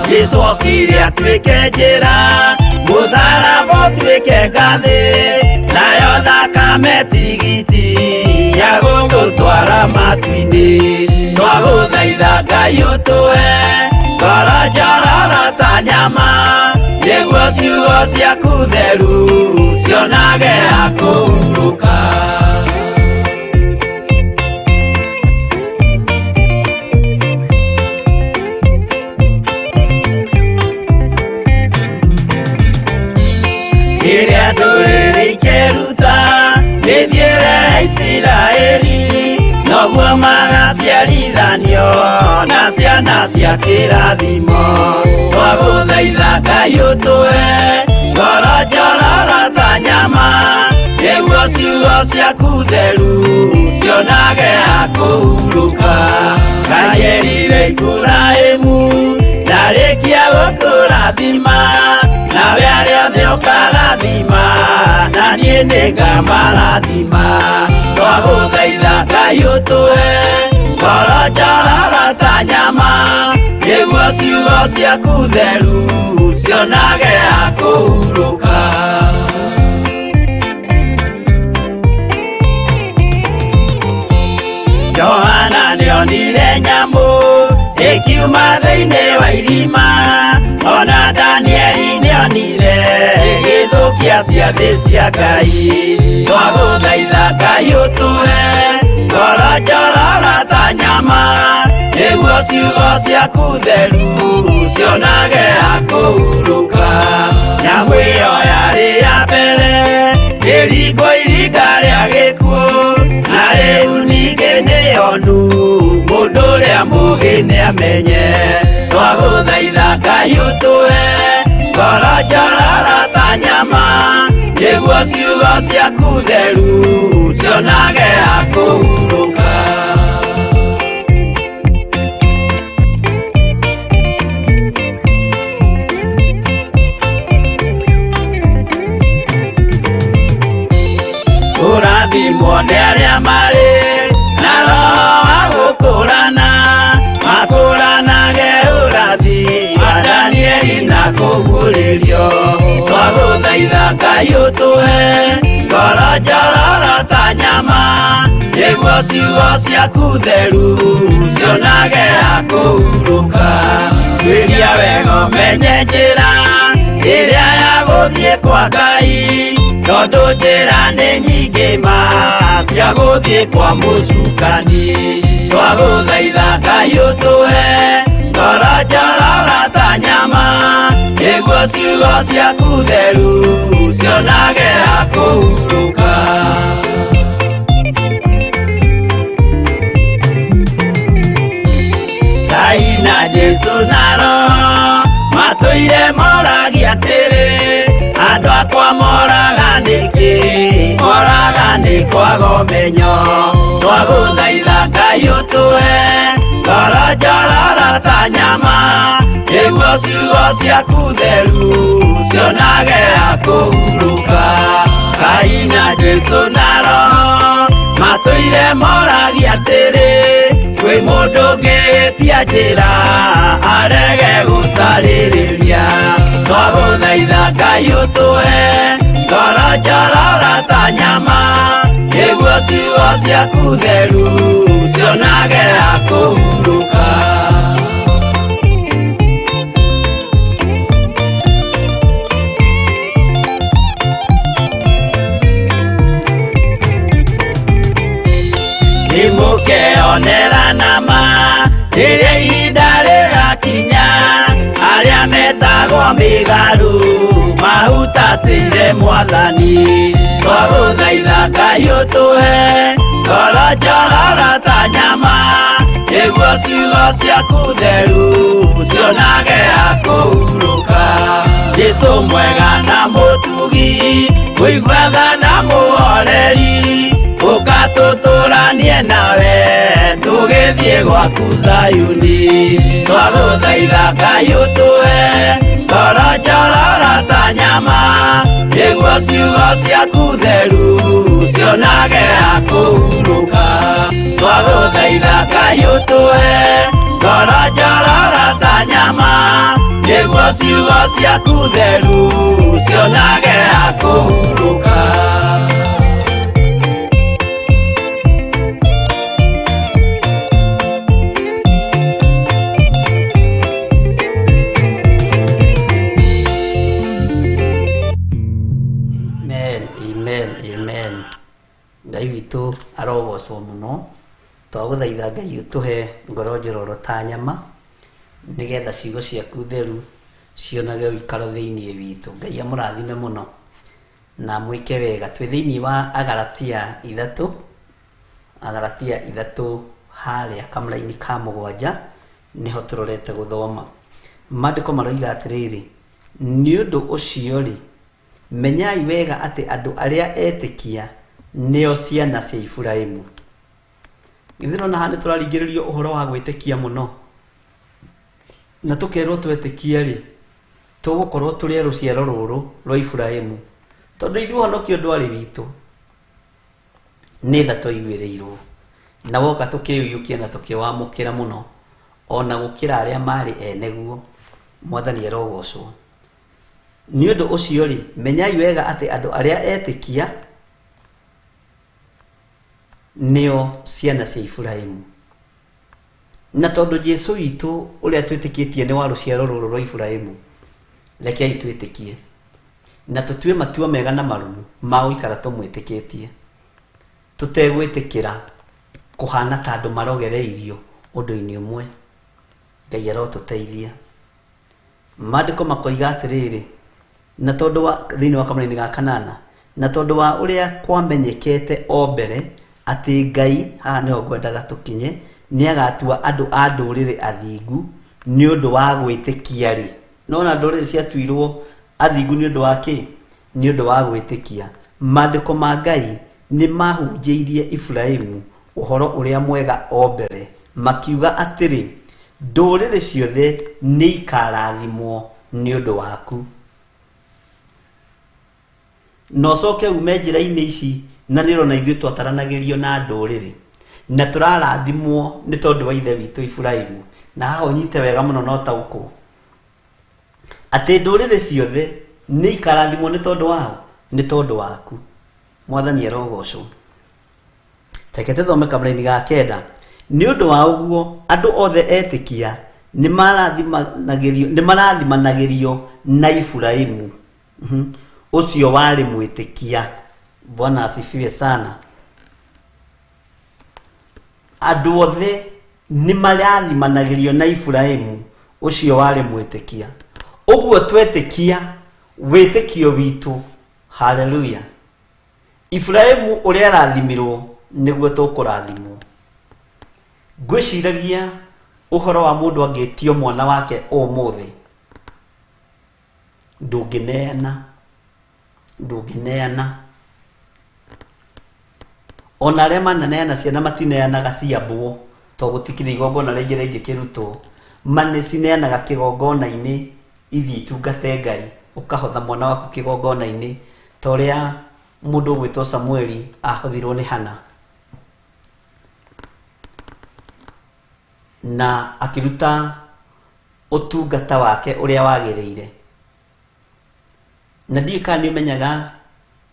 Jesu okire atuĩke njĩra, mũtharaba ũtuĩke ngathĩ, nayo thakame tigiti ya gũgũtwara matu-inĩ. Twagũthaitha Ngai ũtũhe ngoro njororo ta nyama, nĩguo ciugo ciaku theru cionage ha kũhurũka. Rĩrĩa ndũrĩrĩ ikeruta mĩthiĩre ya Isiraeli, noguo magaciarithanio na ciana cia kĩrathimo. Twagũthaitha Ngai ũtũhe ngoro njororo ta nyama, nĩguo ciugo ciaku theru cionage ha kũhurũka. Ngai erire Iburahĩmu ndarĩkia gũkũrathima, nawe arĩa othe ũkarathima, na niĩ nĩngamarathima. Twagũthaitha Ngai ũtũhe ngoro njororo ta nyama, nĩguo ciugo ciaku theru cionage ha kũhurũka. Johana nĩonire nyamũ ĩkiuma thĩinĩ wa irima, ona Danieli nĩonire ĩgĩthũkia ciathĩ cia Ngai. Twagũthaitha Ngai ũtũhe ngoro njororo ta nyama, nĩguo ciugo ciaku theru cionage ha kũhurũka. Nyamũ ĩyo yarĩ ya mbere ĩringwo iringa rĩa gĩkuũ, na rĩu ningĩ nĩyonu mũndũ ũngĩ nĩamenye. Twagũthaitha Ngai ũtũhe ngoro njororo ta nyama, nĩguo ciugo ciaku theru cionage ha kũhurũka. Kũrathimwo nĩ arĩa marĩ na roho wa gũkũrana, makũranage ũrathi wa Danieli na kũguũrĩrio. Twagũthaitha Ngai ũtũhe ngoro njororo ta nyama, nĩguo ciugo ciaku theru cionage ha kũhurũka. Tuĩria wega ũmenye njĩra ĩrĩa ya gũthiĩ kwa Ngai, tondũ njĩra nĩ nyingĩ ma cia gũthiĩ kwa mũcukani. Twagũthaitha Ngai ũtũhe ngoro njororo ta nyama, nĩguo ciugo ciaku theru cionage ha kũhurũka. Ngai na Jesũ na Roho matũire moragia atĩrĩ, andũ akwa moraga nĩkĩ? Moraga nĩ kwaga ũmenyo. Twagũthaitha Ngai ũtũhe ngoro njororo ta nyama, nĩguo ciugo ciaku theru cionage ha kũhurũka. Ngai na Jesũ na Roho matũire moragia atĩrĩ, kwĩ mũndũ ũngĩtia njĩra arege gũcarĩrĩria. Twagũthaitha Ngai ũtũhe ngoro njororo ta nyama, nĩguo ciugo ciaku theru cionage ha kũhurũka. Nĩmũkeonera nama rĩrĩa ihinda rĩgakinya, arĩa metagwo mĩgarũ mahutatĩire Mwathani. Twagũthaitha Ngai ũtũhe ngoro njororo ta nyama, nĩguo ciugo ciaku theru cionage ha kũhurũka. Jesũ mwega na mũtugi, mũigua tha na mũhoreri, ũka tũtũranie nawe tũgĩthiĩ gwaku Zayuni. Twagũthaitha Ngai ũtũhe ngoro njororo ta nyama, nĩguo ciugo ciaku theru cionage ha kũhurũka. Twagũthaitha Ngai ũtũhe ngoro njororo ta nyama, nĩguo ciugo ciaku theru cionage ha kũhurũka. Amen, amen, amen. Ngai witũ arogocwo mũno. Twagũthaitha Ngai ũtũhe ngoro njororo ta nyama, nĩgetha ciugo ciaku theru cionage ũikaro thĩinĩ witũ. Ngai amũrathime mũno na mwĩke wega. Twĩ thĩinĩ wa Agalatia ithatũ, Agalatia ithatũ harĩa kamũraini ka mũgwanja nĩho tũrorete gũthoma. Maandĩko maroiga atĩrĩrĩ, nĩ ũndũ ũcio-rĩ, menyai wega atĩ andũ arĩa etĩkia nĩo ciana cia Iburahĩmu. Githĩ nĩwona haha nĩtũraringĩrĩrio ũhoro wa gwĩtĩkia mũno? Na tũkerwo twetĩkia-rĩ, tũgũkorwo tũrĩ a rũciaro rũrũ rwa Iburahĩmu. Tondũ ithuĩ ũhonokio ndwarĩ witũ, nĩ tha twaiguĩrĩirwo. Na woka tũkĩũiyũkia na tũkĩwamũkĩra mũno, ona gũkĩra arĩa marĩ ene guo. Mwathani arogocwo. Nĩ ũndũ ũcio-rĩ, menyai wega atĩ andũ arĩa etĩkia nĩo ciana cia Iburahĩmu. Na tondũ Jesu witũ ũrĩa twĩtĩkĩtie nĩ wa rũciaro rũrũ rwa Iburahĩmu, rekei twĩtĩkie na tũtue matua mega na marũmu ma gũikara tũmwĩtĩkĩtie, tũtegwĩtĩkĩra kũhana ta andũ marogereirio ũndũ-inĩ ũmwe. Ngai arotũteithia. Maandĩko makoiga atĩrĩrĩ, na tondũ wa, thĩinĩ wa kamũraini ga kanana, na tondũ wa ũrĩa kwamenyekete o mbere atĩ Ngai, haha nĩho ngwendaga tũkinye, Nĩ agatua andũ a ndũrĩrĩ athingu nĩ ũndũ wa gwĩtĩkia rĩ, nona ndũrĩrĩ ciatuirwo athingu nĩ ũndũ wa kĩ? Nĩ ũndũ wa gwĩtĩkia. Maandĩko ma Ngai nĩ mahunjĩirie Iburahimu ũhoro ũrĩa mwega o mbere, makiuga atĩrĩ, ndũrĩrĩ ciothe nĩ ikarathimwo nĩ ũndũ waku. Na ũcoke ume njĩra-inĩ ici, na nĩ ũrona ithuĩ twataranagĩrio na ndũrĩrĩ na tũrarathimwo nĩ tondũ wa ithe witũ Iburahimu. Na haha ũnyite wega mũno na ũtaũkwo atĩ ndũrĩrĩ ciothe nĩ ikarathimwo nĩ tondũ wao, nĩ tondũ waku. Mwathani arogocwo. Reke tũthome kamũraini ga kenda. Nĩ ũndũ wa ũguo andũ othe etĩkia nĩ marathimanagĩrio na Iburahimu ũcio warĩ mwĩtĩkia. Bwana asifiwe sana. Andũ othe nĩ marathimanagĩrio na Iburahimu ũcio warĩ mwĩtĩkia. Ũguo twetĩkia wĩtĩkio witũ, haleluya, Iburahimu ũrĩa arathimirwo nĩguo tũkũrathimwo. Ngwĩciragia ũhoro wa mũndũ angĩtio mwana wake ũmũthĩ, ndũngĩneana, ndũngĩneana. Ona arĩa mananeana ciana matineanaga ciambwo, tondũ gũtikĩrĩ igongona rĩngĩ rĩngĩkĩrutwo. Manĩcineanaga kĩgongona-inĩ ithiĩ itungate Ngai, ũkahotha mwana waku kĩgongona-inĩ ta ũrĩa mũndũ ũgwĩtwo Samueli ahothirwo nĩ Hana na akĩruta ũtungata wake ũrĩa wagĩrĩire. Na ndiũĩ kana nĩ ũmenyaga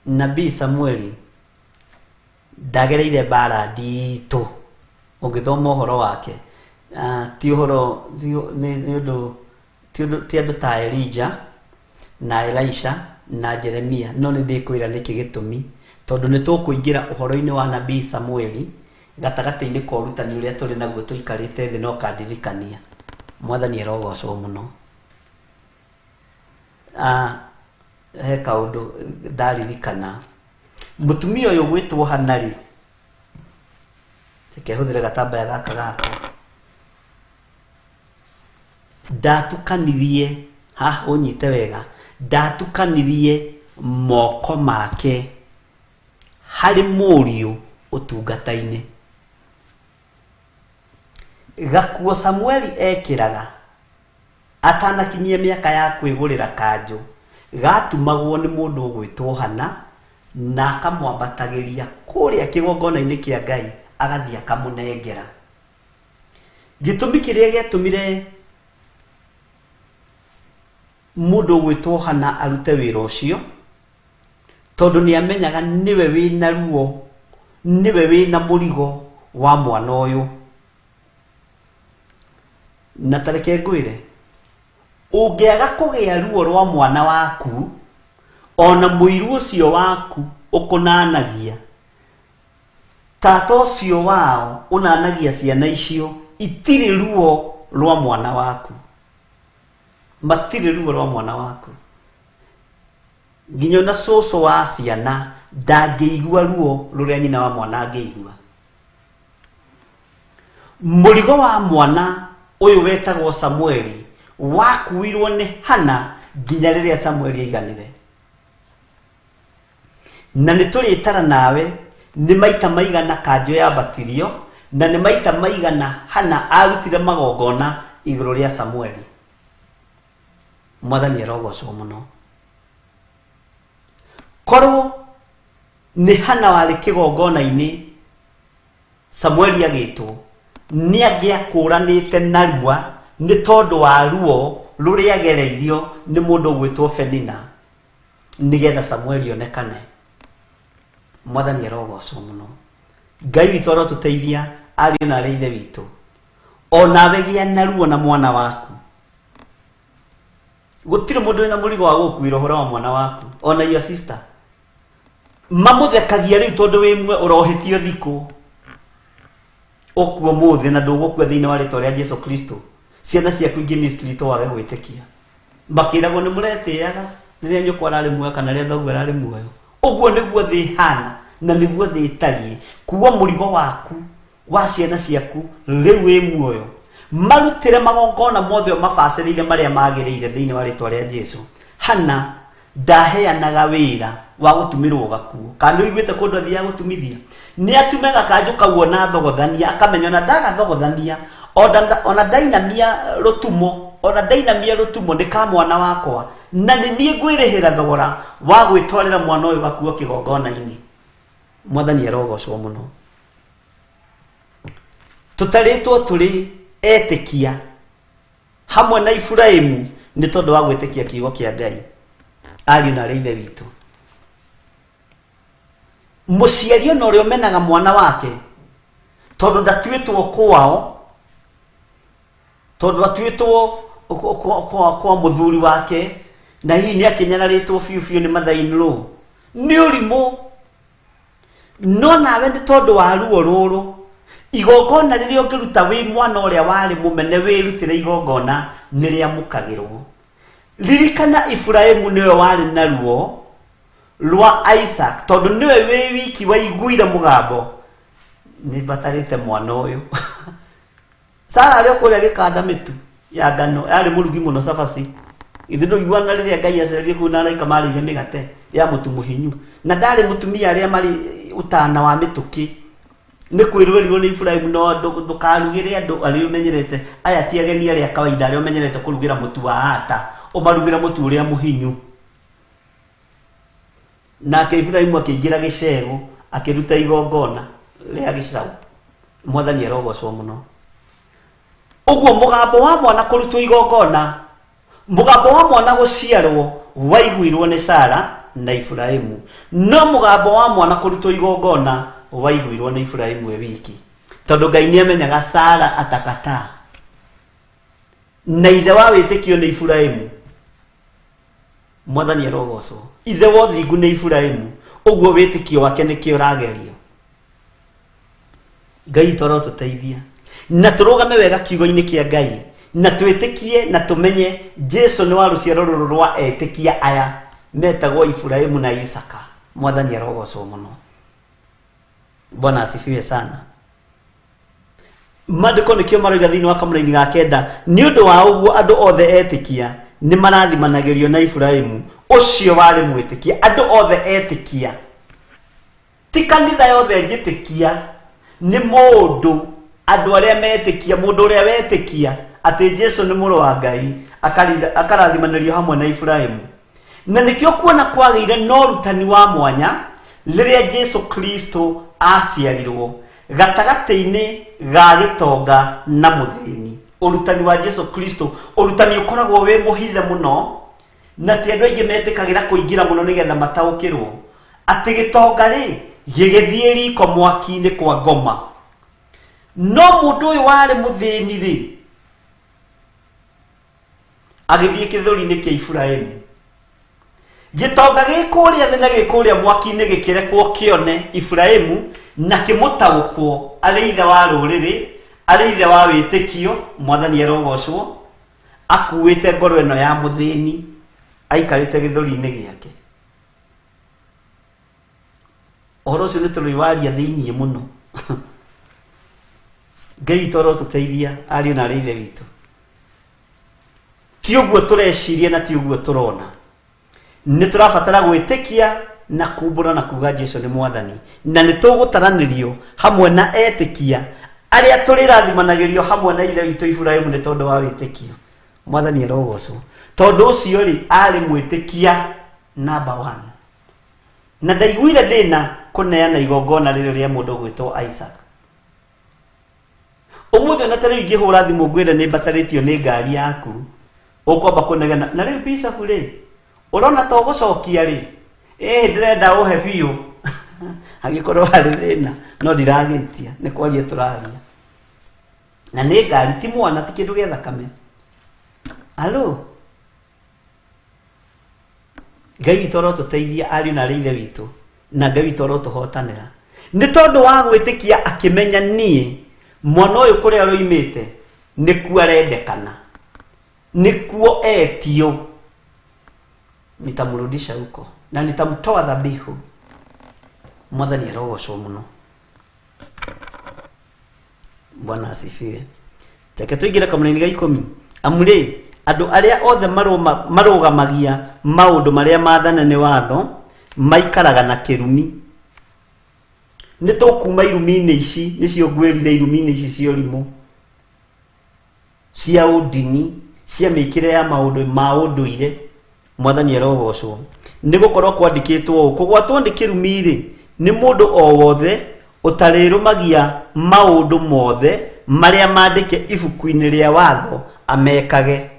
nabii Samueli ndagereire mbara nditũ. Ũngĩthoma ũhoro wake, ti ũhoro, nĩ ũndũ, ti andũ ta Elijah na Elisha na Jeremia, no nĩ ndĩkwĩra nĩkĩ gĩtũmi, tondũ nĩ tũkũingĩra ũhoro-inĩ wa nabii Samueli gatagatĩ-inĩ ka ũrutani ũrĩa tũrĩ naguo tũikarĩte thĩ, no kandirikania. Mwathani arogocwo mũno. He kaũndũ ndaririkana. Mũtumia ũyũ ũgwĩtwo Hana rĩ, reke hũthĩre gatambaya gaka gakwa. Ndatukanirie, haha ũnyite wega, ndatukanirie moko make harĩ mũriũ ũtungata-inĩ. Gakuo Samueli ekĩraga atanakinyia mĩaka ya kwĩgũrĩra kanjũ, gatumagwo nĩ mũndũ ũgwĩtwo Hana na akamwambatagĩria kũrĩa kĩgongona-inĩ kĩa Ngai, agathiĩ akamũnengera. Gĩtũmi kĩrĩa gĩatũmire mũndũ ũgwĩtwo Hana arute wĩra ũcio, tondũ nĩ amenyaga nĩwe wĩna ruo, nĩwe wĩna mũrigo wa mwana ũyũ. Na ta reke ngwĩre, ũngĩaga kũgĩa ruo rwa mwana waku, ona mũiru ũcio waku ũkũnanagia, tata ũcio wao ũnanagia ciana icio, itirĩ ruo rwa mwana waku. Matirĩ ruo rwa mwana waku. Nginya ona cũcũ wa ciana ndangĩigua ruo rũrĩa nyina wa mwana angĩigua. Mũrigo wa mwana ũyũ wetagwo Samueli wakuirwo nĩ Hana nginya rĩrĩa Samueli aiganire. Na nĩ tũrĩtara nawe nĩ maita maigana kanjũ yambatirio, na nĩ maita maigana Hana arutire magongona igũrũ rĩa Samueli. Mwathani arogocwo mũno. Korwo nĩ Hana warĩ kĩgongona-inĩ Samueli agĩtwo, nĩ angĩakũranĩte narua nĩ tondũ wa ruo rũrĩa agereirio nĩ mũndũ ũgwĩtwo Penina, nĩgetha Samueli onekane. Mwathani arogocwo mũno. Ngai witũ arotũteithia ariũ na arĩ ithe witũ. Onawe gĩa na ruo na mwana waku. Gũtirĩ mũndũ wĩna mũrigo wa gũkuĩra ũhoro wa mwana waku, ona your sister. Mamũthekagia rĩu tondũ wĩ mwe ũrohĩtio thikũ. Ũkua ũmũthĩ na ndũgũkua thĩinĩ wa rĩtwa rĩa Jesu Kristo. Ciana ciaku ingĩ mistreat wage gwĩtĩkia. Makĩragwo nĩ mũretĩaga rĩrĩa nyũkwa ararĩ muoyo kana rĩrĩa thoguo ararĩ muoyo. Ũguo nĩguo thĩ ĩhana na nĩguo thĩ ĩtariĩ. Kuua mũrigo waku Wa ciana ciaku rĩu wĩ muoyo, marutĩre magongona mothe ũmabacĩrĩire marĩa magĩrĩire thĩinĩ wa rĩtwa rĩa Jesu. Hana ndaheanaga wĩra wa gũtumĩrwo gakuo. Kana nĩ ũiguĩte kũndũ athiaga gũtumithia? Nĩ atume gakanjũ kau ona thogothania, akamenya ona ndagathogothania, ona ndainamia rũtumo, ona ndainamia rũtumo nĩ ka mwana wakwa, na nĩ niĩ ngwĩrĩhĩra thogora wa gwĩtwarĩra mwana ũyũ gakuo kĩgongona-inĩ. Mwathani arogocwo mũno. Tũtarĩtwo tũrĩ etĩkia hamwe na Iburahĩmu nĩ tondũ wa gwĩtĩkia kiugo kĩa Ngai. Ariũ na arĩ ithe witũ, mũciari ona ũrĩa ũmenaga mwana wake tondũ ndatuĩtwo kwao, tondũ atuĩtwo kwa mũthuri wake, na hihi nĩ akĩnyararĩtwo biũ biũ nĩ mother-in-law, nĩ ũrimũ. No nawe nĩ tondũ wa ruo rũrũ, igongona rĩrĩa ũngĩruta wĩ mwana ũrĩa warĩ mũmene wĩrutĩre igongona nĩ rĩamũkagĩrwo. Ririkana Iburahĩmu nĩwe warĩ na ruo rwa Isaac, tondũ nĩwe wĩ wiki waiguire mũgambo, nĩ mbatarĩte mwana ũyũ. Sara arĩ o kũrĩa gĩkanda mĩtu ya ngano, yarĩ mũrugi mũno cabaci. Ithe ndũiguana rĩrĩa Ngai acerire kũu na araika marĩire mĩgate ya mũtu mũhinyu, na ndarĩ mũtumia arĩa marĩ ũtana wa mĩtũkĩ. Nĩ kwĩrwo erirwo nĩ Iburahĩmu, no ndũkarugĩre andũ arĩa ũmenyerete, aya ti ageni arĩa kawaida arĩa ũmenyerete kũrugĩra mũtu wa ata, ũmarugĩre mũtu ũrĩa mũhinyu. Nake Iburahĩmu akĩingĩra gĩcegũ, akĩruta igongona rĩa gĩcaũ. Mwathani arogocwo mũno. Ũguo mũgambo wa mwana kũrutwo igongona, mũgambo wa mwana gũciarwo waiguirwo nĩ Sara na Iburahĩmu, no mũgambo wa mwana kũrutwo igongona waiguirwo nĩ Iburahĩmu e wiki, tondũ Ngai nĩ amenyaga Sara atakataa, na ithe wa wĩtĩkio nĩ Iburahĩmu. Mwathani arogocwo. Ithe wa ũthingu nĩ Iburahĩmu, ũguo wĩtĩkio wake nĩkĩo ũragerio. Ngai witũ arotũteithia na tũrũgame wega kiugo-inĩ kĩa Ngai, na twĩtĩkie na tũmenye Jesu nĩ wa rũciaro rũrũ rwa etĩkia aya metagwo Iburahĩmu na Isaka. Mwathani arogocwo mũno. Bwana asifiwe sana. Maandĩko nĩkĩo maroiga thĩinĩ wa kamũraini ga kenda, nĩ ũndũ wa ũguo andũ othe etĩkia nĩ marathimanagĩrio na Iburahĩmu ũcio warĩ mwĩtĩkia. Andũ othe etĩkia, ti kanitha yothe njĩtĩkia, nĩ mũndũ, andũ arĩa metĩkia, mũndũ ũrĩa wetĩkia atĩ Jesu nĩ mũrũ wa Ngai akarathimanĩrio hamwe na Iburahĩmu. Na nĩkĩo kuona kwagĩire na ũrutani wa mwanya rĩrĩa Jesu Kristo aciarirwo gatagatĩ-inĩ ga gĩtonga na mũthĩni. Ũrutani wa Jesu Kristo, ũrutani ũkoragwo wĩ mũhithe mũno, na ti andũ aingĩ metĩkagĩra kũingĩra mũno nĩgetha mataũkĩrwo atĩ gĩtonga rĩ gĩgĩthiĩ riko mwaki-inĩ kwa ngoma, no mũndũ ũyũ warĩ mũthĩni rĩ agĩthiĩ kĩthũri-inĩ kĩa Iburahĩmu. Gĩtonga gĩ kũrĩa thĩ na gĩ kũrĩa mwaki-inĩ gĩkĩrekwo kĩone Iburahĩmu na kĩmũtaũkwo arĩ ithe wa rũrĩrĩ, arĩ ithe wa wĩtĩkio. Mwathani arogocwo. Akuĩte ngoro ĩno ya mũthĩni aikarĩte gĩthũri-inĩ gĩake. Ũhoro ũcio nĩ tũrĩ waria thĩiniĩ mũno. Ngai witũ arotũteithia ariũ na arĩ ithe witũ. Ti ũguo tũreciria na ti ũguo tũrona. Nĩ tũrabatara gwĩtĩkia na kumbũra na kuga Jesu nĩ Mwathani, na nĩ tũgũtaranĩrio hamwe na etĩkia arĩa tũrĩrathimanagĩrio hamwe na ithe witũ Iburahĩmu nĩ tondũ wa wĩtĩkio. Mwathani arogocwo. Tondũ ũcio rĩ, arĩ mwĩtĩkia number 1, na ndaiguire thĩna kũneana igongona rĩrĩ rĩa mũndũ ũgwĩtwo Isaac. Ũmũthĩ ona ta rĩu ingĩhũra thimũ ngwĩre nĩ mbatarĩtio nĩ ngari yaku, ũkwamba kũnegena na rĩu bishop rĩ, ũrona to ũgũcokia rĩ, ĩĩ ndĩrenda ũhe biũ. Angĩkorwo harĩ thĩna, no ndiragĩtia, nĩ kwaria tũraria. Na nĩ ngari, ti mwana, ti kĩndũ gĩa thakame. Alo? Ngai witũ arotũteithia ariũ na arĩ ithe witũ, na Ngai witũ arotũhotanĩra. Nĩ tondũ wa gwĩtĩkia akĩmenya niĩ mwana ũyũ kũrĩa aroimĩte nĩkuo arendekana, nĩkuo etio, nitamrudisha huko na nitamtoa dhabihu. Mwathani arogocwo mũno. Bwana asifiwe. Reke tũingĩre kamũraini ga 10. Amu rĩ, andũ arĩa othe marũgamagia maũndũ marĩa maathane nĩ watho maikaraga na kĩrumi. Nĩ tũkuma irumi-inĩ ici, nĩcio ngwĩrire, irumi-inĩ ici cia ũrimũ, cia ũndini, cia mĩkĩre ya maũndũ ma ũndũire. Mwathani arogocwo. Nĩ gũkorwo kwandĩkĩtwo ũũ, kũgwatwo nĩ kĩrumi-rĩ, nĩ mũndũ o wothe ũtarĩrũmagia maũndũ mothe marĩa mandĩke ibuku-inĩ rĩa watho amekage.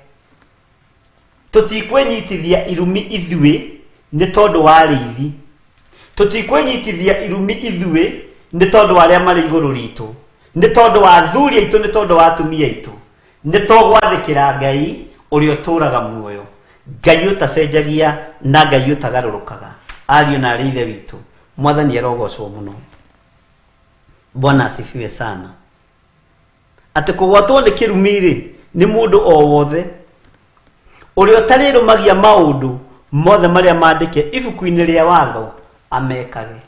Tũtikwĩnyitithia irumi ithuĩ nĩ tondũ wa arĩithi. Tũtikwĩnyitithia irumi ithuĩ nĩ tondũ wa arĩa marĩ igũrũ ritũ, nĩ tondũ wa athuri aitũ, nĩ tondũ wa atumia aitũ. Nĩ tũgwathĩkĩra Ngai ũrĩa ũtũũraga muoyo, Ngai ũtacenjagia na Ngai ũtagarũrũkaga. Ariũ na arĩ Ithe witũ, Mwathani arogocwo mũno. Bwana asifiwe sana. Atĩ kũgwatwo nĩ kĩrumi-rĩ, nĩ mũndũ o wothe ũrĩa ũtarĩrũmagia maũndũ mothe marĩa mandĩke ibuku-inĩ rĩa watho amekage.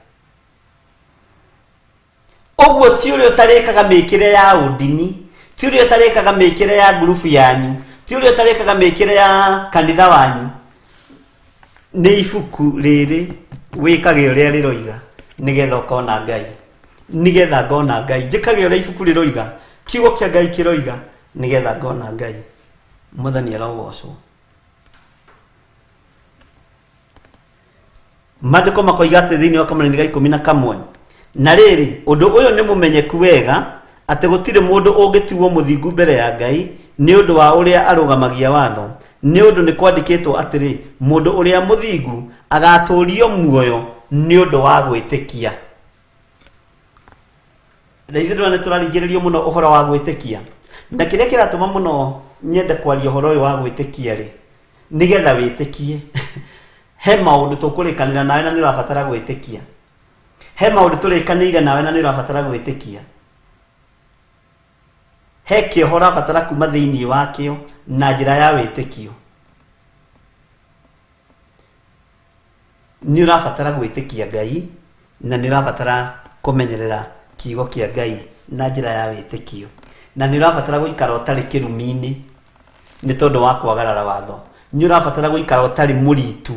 Ũguo ti ũrĩa ũtarĩkaga mĩkĩre ya ũndini, ti ũrĩa ũtarĩkaga mĩkĩre ya ngurubu yanyu, ti ũrĩa ũtarĩkaga mĩkĩre ya kanitha wanyu. Nĩ ibuku rĩrĩ wĩkage ũrĩa rĩroiga nĩgetha ũkona Ngai, nĩgetha ngona Ngai. Njĩkage ũrĩa ibuku rĩroiga, kiugo kĩa Ngai kĩroiga, nĩgetha ngona Ngai. Mwathani arogocwo. Maandĩko makoiga atĩ thĩinĩ wa kamũraini ga 11, na rĩrĩ, ũndũ ũyũ nĩ mũmenyeku wega, atĩ gũtirĩ mũndũ ũngĩtuo mũthingu mbere ya Ngai nĩ ũndũ wa ũrĩa arũgamagia watho, nĩ ũndũ nĩ kwandĩkĩtwo atĩrĩ, mũndũ ũrĩa mũthingu agatũũrio muoyo nĩ ũndũ wa gwĩtĩkia. Na ithuĩ ndũrona nĩ tũraringĩrĩrio mũno ũhoro wa gwĩtĩkia. Na kĩrĩa kĩratũma mũno nyende kwaria ũhoro ũyũ wa gwĩtĩkia rĩ, nĩgetha wĩtĩkie. He maũndũ tũkũrĩkanĩra nawe na nĩ ũrabatara gwĩtĩkia. He maũndũ tũrĩkanĩire nawe na nĩ ũrabatara gwĩtĩkia. He kĩoho ũrabatara kuma thĩinĩ wakĩo na njĩra ya wĩtĩkio. Nĩ ũrabatara gwĩtĩkia Ngai na nĩ ũrabatara kũmenyerera kiugo kĩa Ngai na njĩra ya wĩtĩkio. Na nĩ ũrabatara gũikara ũtarĩ kĩrumi-inĩ nĩ tondũ wa kwagarara watho. Nĩ ũrabatara gũikara ũtarĩ mũritu,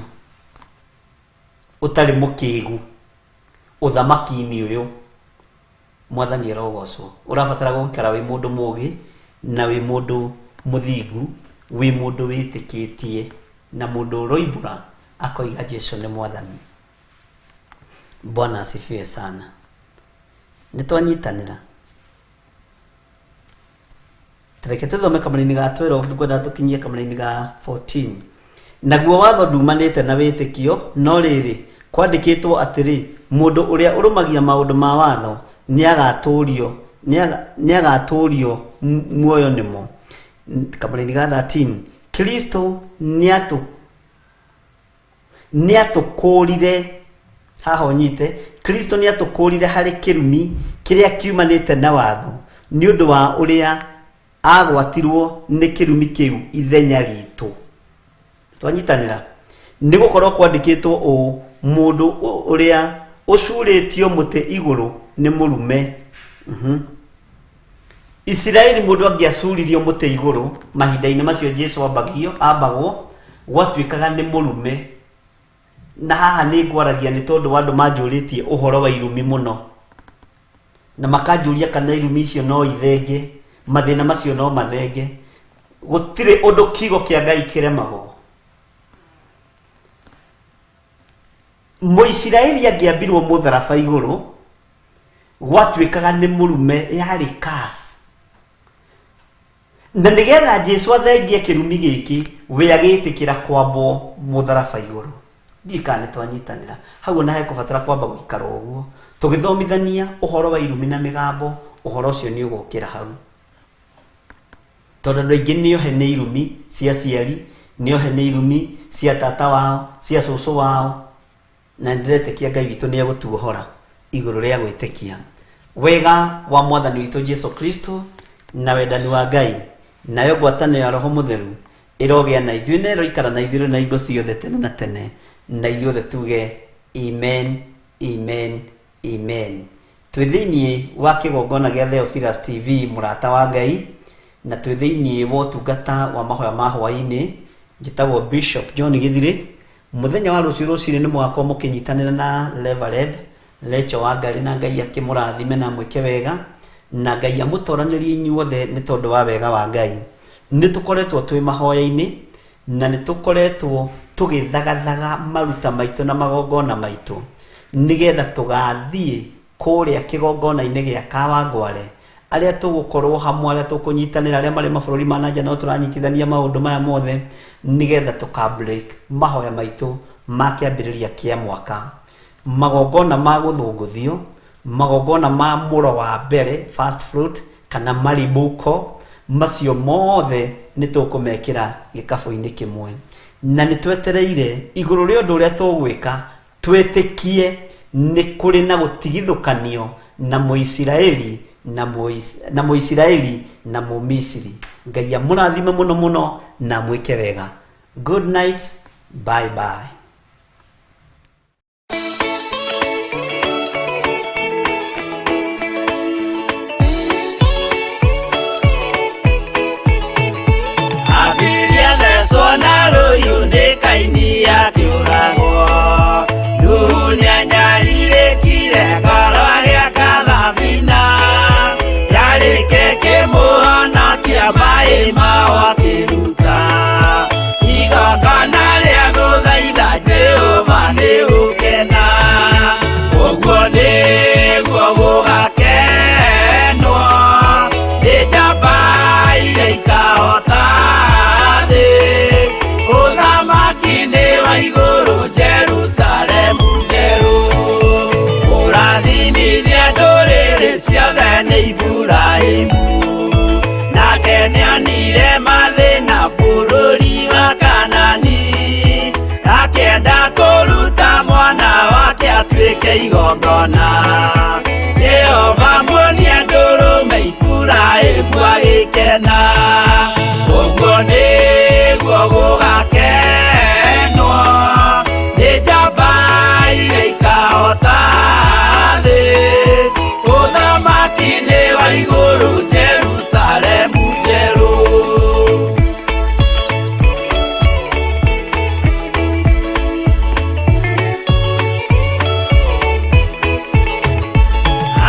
ũtarĩ mũkĩgu ũthamaki-inĩ ũyũ. Mwathani arogocwo. Ũrabatara gũikara wĩ mũndũ mũgĩ na wĩ mũndũ mũthingu, wĩ mũndũ wĩtĩkĩtie na mũndũ ũroimbũra akoiga Jesu nĩ Mwathani. Bwana asifiwe sana. Nĩ twanyitanĩra. Reke tũthome kamũraini ga 12, ngwenda tũkinyie kamũraini ga 14. Naguo watho ndumanĩte na wĩtĩkio, no rĩrĩ, kwandĩkĩtwo atĩrĩ, mũndũ ũrĩa ũrũmagia maũndũ ma watho nĩagatũũrio muoyo nĩmo. Kamũraini ga 13, Kristo nĩatũkũũrire, haha ũnyite, Kristo nĩatũkũũrire harĩ kĩrumi kĩrĩa kiumanĩte na watho, nĩ ũndũ wa ũrĩa agwatirwo nĩ kĩrumi kĩu ithenya ritũ. Twanyitanĩra. Nĩ gũkorwo kwandĩkĩtwo ũũ, mũndũ ũrĩa ũcurĩtio mũtĩ igũrũ nĩ mũrume. Isiraeli mũndũ angĩacuririo mũtĩ igũrũ mahinda-inĩ macio Jesu ambagwo, gwatuĩkaga nĩ mũrume. Na haha nĩ ngwaragia nĩ tondũ wa andũ manjũrĩtie ũhoro wa irumi mũno, na makanjũria kana irumi icio no ithenge, mathĩna macio no mathenge. Gũtirĩ ũndũ kiugo kĩa Ngai kĩremagwo. Mũisiraeli angĩambirwo mũtharaba igũrũ, gwatuĩkaga nĩ mũrume, yarĩ curse. Na nĩgetha Jesu athengie kĩrumi gĩkĩ, we agĩtĩkĩra kwambwo mũtharaba igũrũ. Ndiũĩ kana nĩ twanyitanĩra. Hau ona hekũbatara kwamba gũikara ũguo. Tũgĩthomithania ũhoro wa irumi na mĩgambo, ũhoro ũcio nĩ ũgũkĩra hau. Tondũ andũ aingĩ nĩ ohe nĩ irumi cia aciari, nĩ ohe nĩ irumi cia tata wao, cia cũcũ wao, na ndĩretĩkia Ngai witũ nĩ egũtuohora igũrũ rĩa gwĩtĩkia. Wega wa Mwathani witũ Jesu Kristo na wendani wa Ngai nayo ngwatanĩro ya Roho Mũtheru ĩrogĩa na ithuĩ na ĩroikara na ithuĩ na hingo ciothe tene na tene, na ithuothe tuge amen, amen, amen. Twĩ thĩinĩ wa kĩgongona gĩa Theophilus TV mũrata wa Ngai, na twĩ thĩinĩ wa ũtungata wa mahoya ma hwaĩ-inĩ. Njĩtagwo Bishop John Gĩthirĩ. Mũthenya wa rũciũ rũcinĩ nĩ mũgakorwo mũkĩnyitanĩra na Reverend Rachel Wangari, na Ngai akĩmũrathime na amwĩke wega, na Ngai amũtoranĩrie inyuothe nĩ tondũ wa wega wa Ngai. Nĩ tũkoretwo twĩ mahoya-inĩ na nĩ tũkoretwo tũgĩthagathaga maruta maitũ na magongona maitũ nĩgetha tũgathiĩ kũrĩa kĩgongona-inĩ gĩa Kawangware, arĩa tũgũkorwo hamwe, arĩa tũkũnyitanĩra, arĩa marĩ mabũrũri ma nanja no tũranyitithania maũndũ maya mothe nĩgetha tũka break mahoya maitũ ma kĩambĩrĩria kĩa mwaka. Magongona ma gũthũngũthio, magongona ma mũro wa mbere, first fruit, kana maribuko, macio mothe nĩ tũkũmekĩra gĩkabũ-inĩ kĩmwe. Na nĩ twetereire igũrũ rĩa ũndũ ũrĩa tũgwĩka, twĩtĩkie nĩ kũrĩ na gũtigithũkanio na Mũisiraeli na na Mũisiraeli na Mũmisiri. Ngai amũrathime mũno mũno na amwĩke wega. Good night, bye bye. Abiria thecwo na rũhiũ nĩ Kaini akĩũragwo. Nuhu nĩanyarirĩkire ngoro agĩaka thabina. Yarĩke kĩmũhonokia maĩ mao akĩruta. Igongona rĩa gũthaitha Jehova nĩ gũkena. Ũguo nĩguo gũgakenwo nĩ njamba iria ikahota thĩ. Ũthamaki nĩ wa igũrũ Jerusalemu njerũ. Kũrathimithia ndũrĩrĩ ciothe nĩ Iburahĩmu. Nake nĩonire mathĩna bũrũri wa Kanani. Akĩenda kũruta mwana wake atuĩke igongona. Jehova muonia ndũrũme Iburahĩmu agĩkena. Ũguo nĩguo gũgakenwo nĩ njamba iria ikahota thĩ. Ũthamaki nĩ wa igũrũ Jerusalemu njerũ.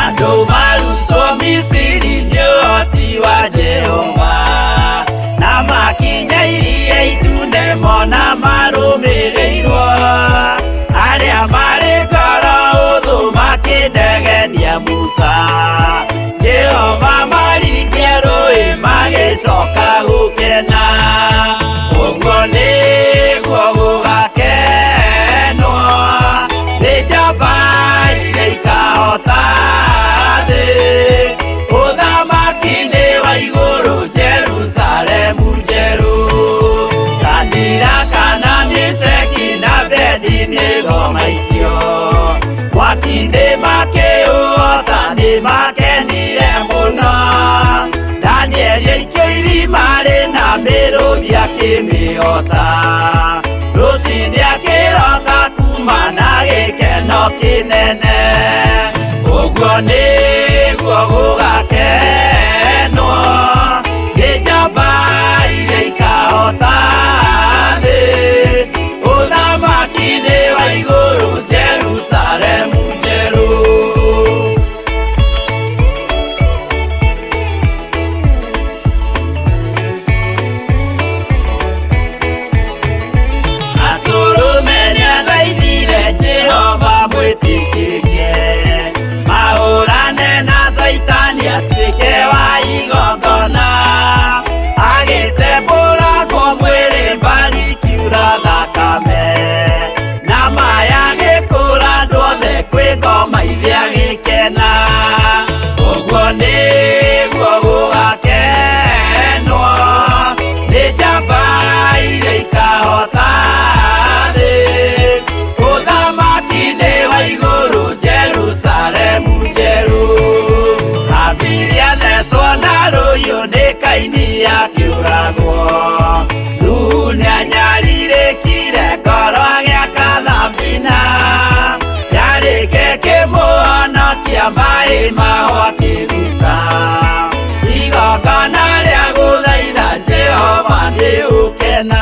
Andũ marutwo Misiri nĩ ũhoti wa Jehova, na makinya iria itune mona marũmĩrĩirwo. Arĩa marĩ ngoro ũthũ makĩnegenia Musa, Jehova maringie rũĩ magĩcoka gũkena. Ũguo nĩguo gũgakenwo nĩ njamba iria ikahota thĩ. Ũthamaki nĩ wa igũrũ Jerusalemu njerũ. Sadiraka na Meshaki na Abednego maikio mwaki-inĩ makĩũhota nĩ makenire mũno. Danieli aikio irima rĩna mĩrũthi akĩmĩhota. Rũcinĩ akĩroka kuma na gĩkeno kĩnene. Ũguo nĩguo gũgakenwo nĩ njamba iria ikahota thĩ. Ũthamaki nĩ wa igũrũ Jerusalemu njerũ. Atũrũme nĩathaithire Jehova mwĩtĩkĩrie mahũrane na Caitani atuĩke wa igongona. Agĩtembũrangwo mwĩrĩ mbari kiura thakame, na maya agĩkũra andũ othe kwĩ ngoma ithe agĩkena. Ũguo nĩguo gũgakenwo nĩ njamba iria ikahota thĩ. Ũthamaki nĩ wa igũrũ Jerusalemu njerũ. Abiria thecwo na rũhiũ nĩ Kaini akĩũragwo. Nuhu nĩanyarirĩkire ngoro agĩaka thabina. Yarĩke kĩmũhonokia Akĩhonokia maĩ mao akĩruta igongona rĩa gũthaitha Jehova nĩ ũkena.